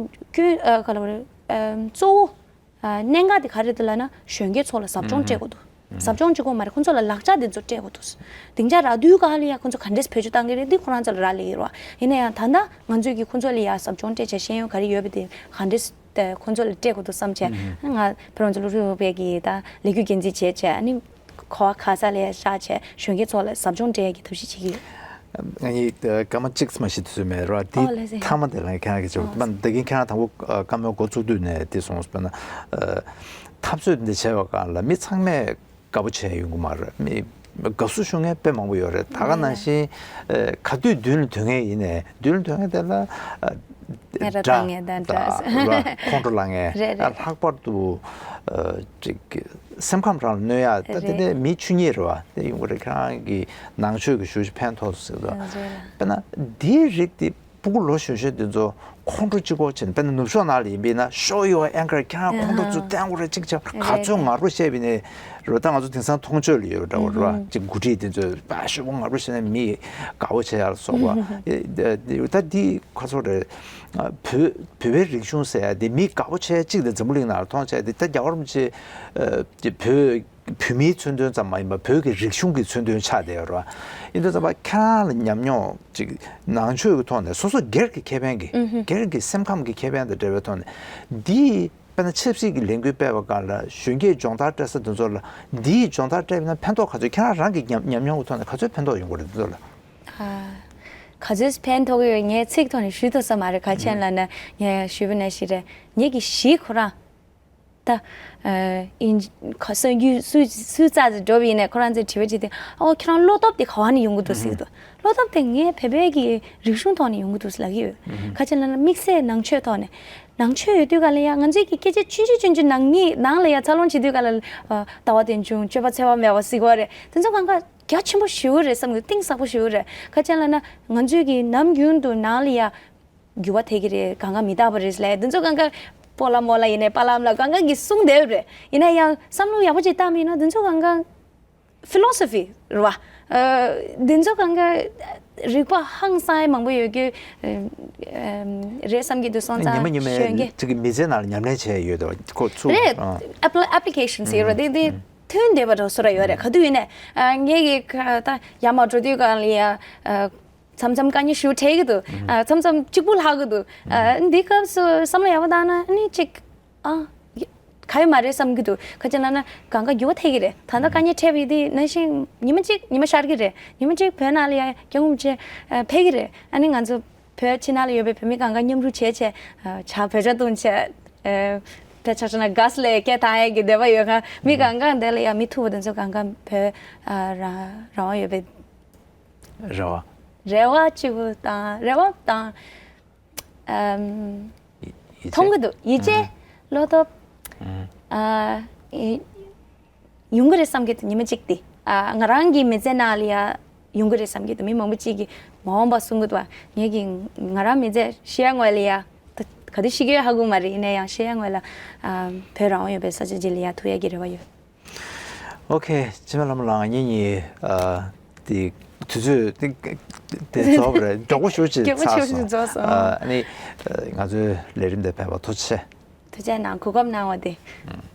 ཀུན་ག་ལ་བ་རེད། གཙོ་བོ་གནད་འགག་དེ་ག་རེ་འདུག་ལབ་ན་གཞོན་སྐྱེས་ཚོ་ལ་ཟབ་སྦྱོང་སྤྲད་དགོས་འདུག་ཟབ་སྦྱོང་གཅིག་པོ་མ་རེད། ཁོང་ཚོ་ལ་ལག་ཆ་དེ་ཚོ་སྤྲད་དགོས་འདུག་སྡིངས་ཆ་རག་དུས་ག་ལ་ཡ་ཁོང་ཚོ་ག་འདྲས་བེད་སྤྱོད་བཏང་གི་རེད། འདི་ཁོ་རང་ཚོ་ལ་རག་ལས་ཀྱི་རེད་བ། ཡིན་ན་ཡང་ད་ལྟ་ང་ཚོས་ཀྱིས་ཁོང་ཚོ་ལ་ཡ་ཟབ་སྦྱོང་སྤྲད་བྱས་ཤེས་ཡོན་ག་རེ་ཡོད་པ་དེ་ག་འདྲས་ཁོང་ཚོ་ལ་སྤྲད་དགོས་འདུག་བསམ་བྱས་ང་བོད་རང་བཙན་སློབ་ཕྲུག་ཚོགས་པའི་གི་ད་ལས་འགུལ་འགན་འཛིན་བྱས་བྱས་ཨ་ནི། གོ་བ་ག་ས་ལ་བཞག་བྱས་གཞོན་སྐྱེས་ཚོ་ལ་ཟབ་སྦྱོང་སྤྲད་ཀྱི་ཐབས་ཤེས་བྱེད་ཀྱི་ཡོད། ང་གཉིས་སྐར་མ་གཅིག་ཙམ་ཞིག་དུས་ཚོད་མེད་ར། འདི་ཨོ་ལགས་སེ། མཐའ་མ་དེ་ལ་ཁྱེད་རང་གིས་བྱས་པ་ད་གིན་ཁྱེད་རང་དང་པོ་སྐར་མའི་འགོ་བཙུགས་དུས་ནས་དེ་སོང་སྤེར་ན། འཐབ་རྩོད་འདི་བྱས་པ་གང་ལ་མི་ཚང་མས་དགའ་པོ་བྱས་ཡོང་གི་མ་རེད། མི་དགའ་བསུ་ཞུ་མཁན་དཔེ་མང་པོ་ཡོད་རེད། ད་ག་ནང་བཞིན་ག་དུས་མདུན་ལ་སྡོད་མཁན་ཡིན་ནའི་མདུན་ལ་སྡོད་མཁན་དེ་ལ། ང་ར་ད་ངས་ད་འདྲ་ཁོང་ཁྲོ་ལངས་ངས་རེད་རེད། ལྷག་པར་དུ་ཅིག་སེམས་ཁམས་རང་ལ་གནོད་ཡ་ད་དེ་ནས་མི་ཆོས་ཉིད་རེད་བ། དེ་ཡོང་གི་རེད། ཁྱེད་རང་གི་ནང་ཆོས་ཀྱི་ཞུ་ཕན་ཐོགས་ཟེར་དོ། དཔེར་ན་འདིའི་རིགས་དེ་ སྤུ་གུ་ལོ་གཞོན་གཞོན་དེ་ཚོ་ཁོང་ཁྲོ་གཅིག་པོ་བྱས་ནས། དཔེར་ན་ནུབ་ཕྱོགས་ནང་ལ་ཡིན་པས་ན། Show your anger. ཁྱེད་རང་ཁོང་ཁྲོ་ཚུར་བསྟན་དགོས་རེད། གཅིག་བྱས། ག་ཚོད་ངར་པོ་བཤད་པ་ཡིན་ནའི་རེད། ད་ང་ཚོ་དེང་སང་མཐོང་ཆོས་ལ་ཡོད་འདྲ་བོ་རེད་བ། གཅིག་འགོ་ཁྲིད་དེ་ཚོས་ཕར་ཤོག་ངར་པོ་བཤད་ན་མི་དགའ་བོ་བྱེད་ཡ་ལ་སོགས་པ། ད་འདི་ཁ་སོ་རེད། བོད་བོད་པའི་རིག་གཞུང་ཟེར་ཡ་དེ་མི་དགའ་བོ་བྱེད་ཡ་གཅིག་དེ་འཛམ་བུ་གླིང་ནང་ལ་མཐོང་བྱས་ཏེ། ད་རྒྱལ་བ་རིན་པོ་ཆེ་བོད་བོད་མིའི་མཚོན་དོན་ཙམ་མ་ཡིན་པར་བོད་ཀྱི་རིག་གཞུང་གི་མཚོན་དོན་ཆགས་བསྡད་ཡོད་རེད་བ། ཡིན་དུས་ཙམ་པ་ཁྱེད་རང་ལ་ཉམས་མྱོང་ཅིག་ནང་ཆོས་ཀྱི་ཐོག་ནས། སོ་སོ་སྒེར་གྱི་ཁེ་ཕན་གྱི། སྒེར་གྱི་སེམས་ཁམས་ཀྱི་ཁེ་ཕན་དང་འབྲེལ་བའི་ཐོག་ནས། འདིའི་དཔེར་ན་ཆབ་སྲིད་ཀྱི་ལས་འགུལ་སྤེལ་བའི་སྒང་ལ་གཞོན་སྐྱེས་སྦྱོང་བརྡར་སྤྲད་ས་དེ་ཚོ་ལ། འདིའི་སྦྱོང་བརྡར་སྤྲད་པ་ན་ཕན་ཐོགས་ག་ཚོད། ཁྱེད་རང་རང་གི་ཉམས་ཉམས་མྱོང་གི་ཐོག་ནས་ག་ཚོད་ཕན་ཐོགས་ཡོང་གི་རེད། དེ་ཚོ་ལ། ཨ། ག་ཚོད་ཕན་ཐོགས་ཡོད། ངས་ཚིག་ཐོག་ནས་ཞུ་ཐུབ་ས་མ་རེད། ག་རེ་བྱས་ལབ་ན། ངས་ཞུས་པ་ནང་བཞིན་རེད། ངེད་ཀྱི་གཞིས་ཁོ་རང་ད། ཨ། ཨིན་ཁ་སང་རྒྱུ་སུ་སུ་རྩ་ཟེར་འགྲོ་བ་ཡིན་ནའི་ཁོ་རང་ཚོས་དྲི་བ་དྲིས་ཏེ། ཨོ། ཁྱེད་རང་བློ་སྟོབས་དེ་ག་བ་ནས་ཡོང་གི་འདུག་ཟེར་གྱི་འདུག་བློ་སྟོབས་དེ་ངའི་བོད་པའི་གི་རིག་གཞུང་ཐོག་ནས་ཡོང་གི་འདུག་ལབ་ཀྱི་ཡོད། ག་རེ་བྱས་ལབ་ན། དམིགས་བསལ་ནང་ཆོས་ཐོག་ནས། ནང་ཆོས་ཡོད་དུས་ག་ལ་ཡ་ང་ཚོའི་གི་སྐད་ཆ་ཆུང་ཆུང་ཆུང་ཆུང་ནང་མི་ནང་ལ་ཡ་འཚར་ལོངས་བྱེད་དུས་ག་ལ། ཨ། ལྟ་བ་རྟེན་འབྱུང་སྤྱོད་པ་འཚེ་བ་མེད་པ་ཟེར་གྱི་ཡོད་རེད། དེ་ཚོ་གང་ག་རྒྱ་ཆེན་པོ་ཞེ་པོ་རེད་བསམ་གྱི། གཏིང་ཟབ་པོ་ཞེ་པོ་རེད། ག་རེ་བྱས་ལབ་ན། ང་ཚོའི་གི་ནམ་རྒྱུན་དུ་ནང་ལ་ཡ་འགྱུར་བ་ཐེབས་ཀྱི་རེད། གང་ག་མི་རྟག་པ་རེད་ལབ། དེ་ཚོ་གང་ག་སྤོ་ལགས་རྨོ་ལགས་ཡིན་ནའི་པཱ་ལགས་ལ་གང་ག་གིས་གསུངས་བསྡད་ཡོད་རེད། ཡིན་ན་ཡང་བསམ་བློ་ཡག་པོ་ཅིག་བཏང་མིན་ན། དེ་ཚོ་གང་ག་ཕི་ལོ་སོ་ཕི་རེད་བ། ཨ། དེ་ཚོ་གང་ག་རིག་པ་ཧང་སང་ཡ་མང་པོ་ཡོད་ཀྱི། ཨ། རེད་བསམ་གྱི་འདུག་སོང་ཙང་། ཉི་མ་ཉི་མའི་གཞོན་སྐྱེས་ཅིག་གི་མི་ཚེ་ནང་ལ་ཉམས་ལེན་བྱས་ཡོད་དོ། ཁོ་ཚུགས། རེད། ཨ། ཨེ་པི་ལི་ཨེ་པི་ལི་ཀེ་ཤན་ཟེར་ཡོད་རེད། དེ་དེ་ཐོན་བསྡད་པ་འདྲ་བོ་བཟོ་འདྲ་ཡོད་རེད། ག་དུས་ཡིན་ནའི། ཨ། ངེད་ཀྱི་ཁ་ད་ཡར་མར་འགྲོ་དུས་གང་ལ་ཡ། ཨ། མཚམས་མཚམས་དཀའ་ངལ་ཞེ་པོ་འཕྲད་ཀྱི་འདུག་ཨ། མཚམས་མཚམས་གཅིག་པུ་ལྷག་གི་འདུག་ཨ། འདི་སྐབས་སུ་བསམ་བློ་ཡག་པོ་བཏང་ན་ནི་ཅིག་ཨ། ག་ཡོད་མ་རེད་བསམ་གྱི་འདུག་ག་རེ་བྱས་ལབ་ན་གང་ག་འགྱུར་བ་ཐེབས་ཀྱི་རེད། ད་ལྟ་དཀའ་ངལ་འཕྲད་པ་ཡིན་དུས་ནང་བཞིན་ཉི་མ་གཅིག་ཉི་མ་ཤར་གྱི་རེད། ཉི་མ་གཅིག་བོད་ནང་ལ་ཡ་སྐྱབས་མགོན་རིན་པོ་ཆེ་ཕེབས་ཀྱི་རེད། ཨ་ནི་ང་ཚོ་བོད་ཕྱི་ནང་ལ་ཡོད་པའི་བོད་མི་གང་ག་མཉམ་རུབ་བྱས་བྱས། ཨ། ཇ་བོད་ཇ་བཏུང་བྱས། ཨ། དཔེ་ཆ་བཞག་ན་གྷ་སི་ལ་སྐད་བཏང་ཡས་ཀྱི་འདོད་པ་ཡོད་ཁ། མི་གང་ག་འདི་ལ་ཡ་མི་ཐུག་པ་དེ་ཚོ་གང་ག་བོད། ཨ། རང་རང་དབང་ཡོད་པའི་རེ་བ། རེ་བ་གཅིག་པུ་དང་རེ་བ་དང་། ཨམ། ཡིད་ཆེས། མཐོང་གི་འདུག་ཡིད་ཆེས། ཨ། བློ་སྟོབས། ཨ། ཨ། ཡོང་གི་རེད་བསམ་གྱི་འདུག་ཉི་མ་གཅིག་དེ། ཨ། ང་རང་གི་མི་ཚེ་ནང་ལ་ཡ་ཡོང་གི་རེད་བསམ་གྱི་འདུག་མི་མང་པོ་གཅིག་གིས་མ་འོངས་པ་གསུང་གི་འདུག་ངེད་ཀྱི་ང་རང་མི་ཚེ་ཤི་ཡ་ངོས་ལ་ཡ། ད་ག་དུས་ཤི་གི་ཡོད་ཧ་གོ་མ་རེད། ཡིན་ན་ཡང་ཤི་ཡ་ངོས་ལ། ཨ། བོད་རང་དབང་ཡོད་པའི་ས་ཆ་ཅིག་ལ་ཡ་ཐུག་ཡ་གི་རེ་བ་ཡོད། ཨོ་ཁེ། འཆི་མེད་ལྷ་མོ་ལགས། ངེད་གཉིས། ཨ། དེ་དུས་ཚོད་དེ་དེ་རྫོགས་པ་རེད། མགྱོགས་པོ་ཞེ་པོ་ཅིག་མགྱོགས་པོ་ཚར་ཞེ་པོ་ཅིག་སོང་། རྫོགས་སོང་། ཨ། ཨ་ནི། ཨ། ང་ཚོའི་ལས་རིམ་དེ་ཕེབས་པར་ཐུགས་རྗེ་ཆེ། ཐུགས་རྗེ་གནང་། གོ་སྐབས་གནང་བ་དེ། ཨུམ།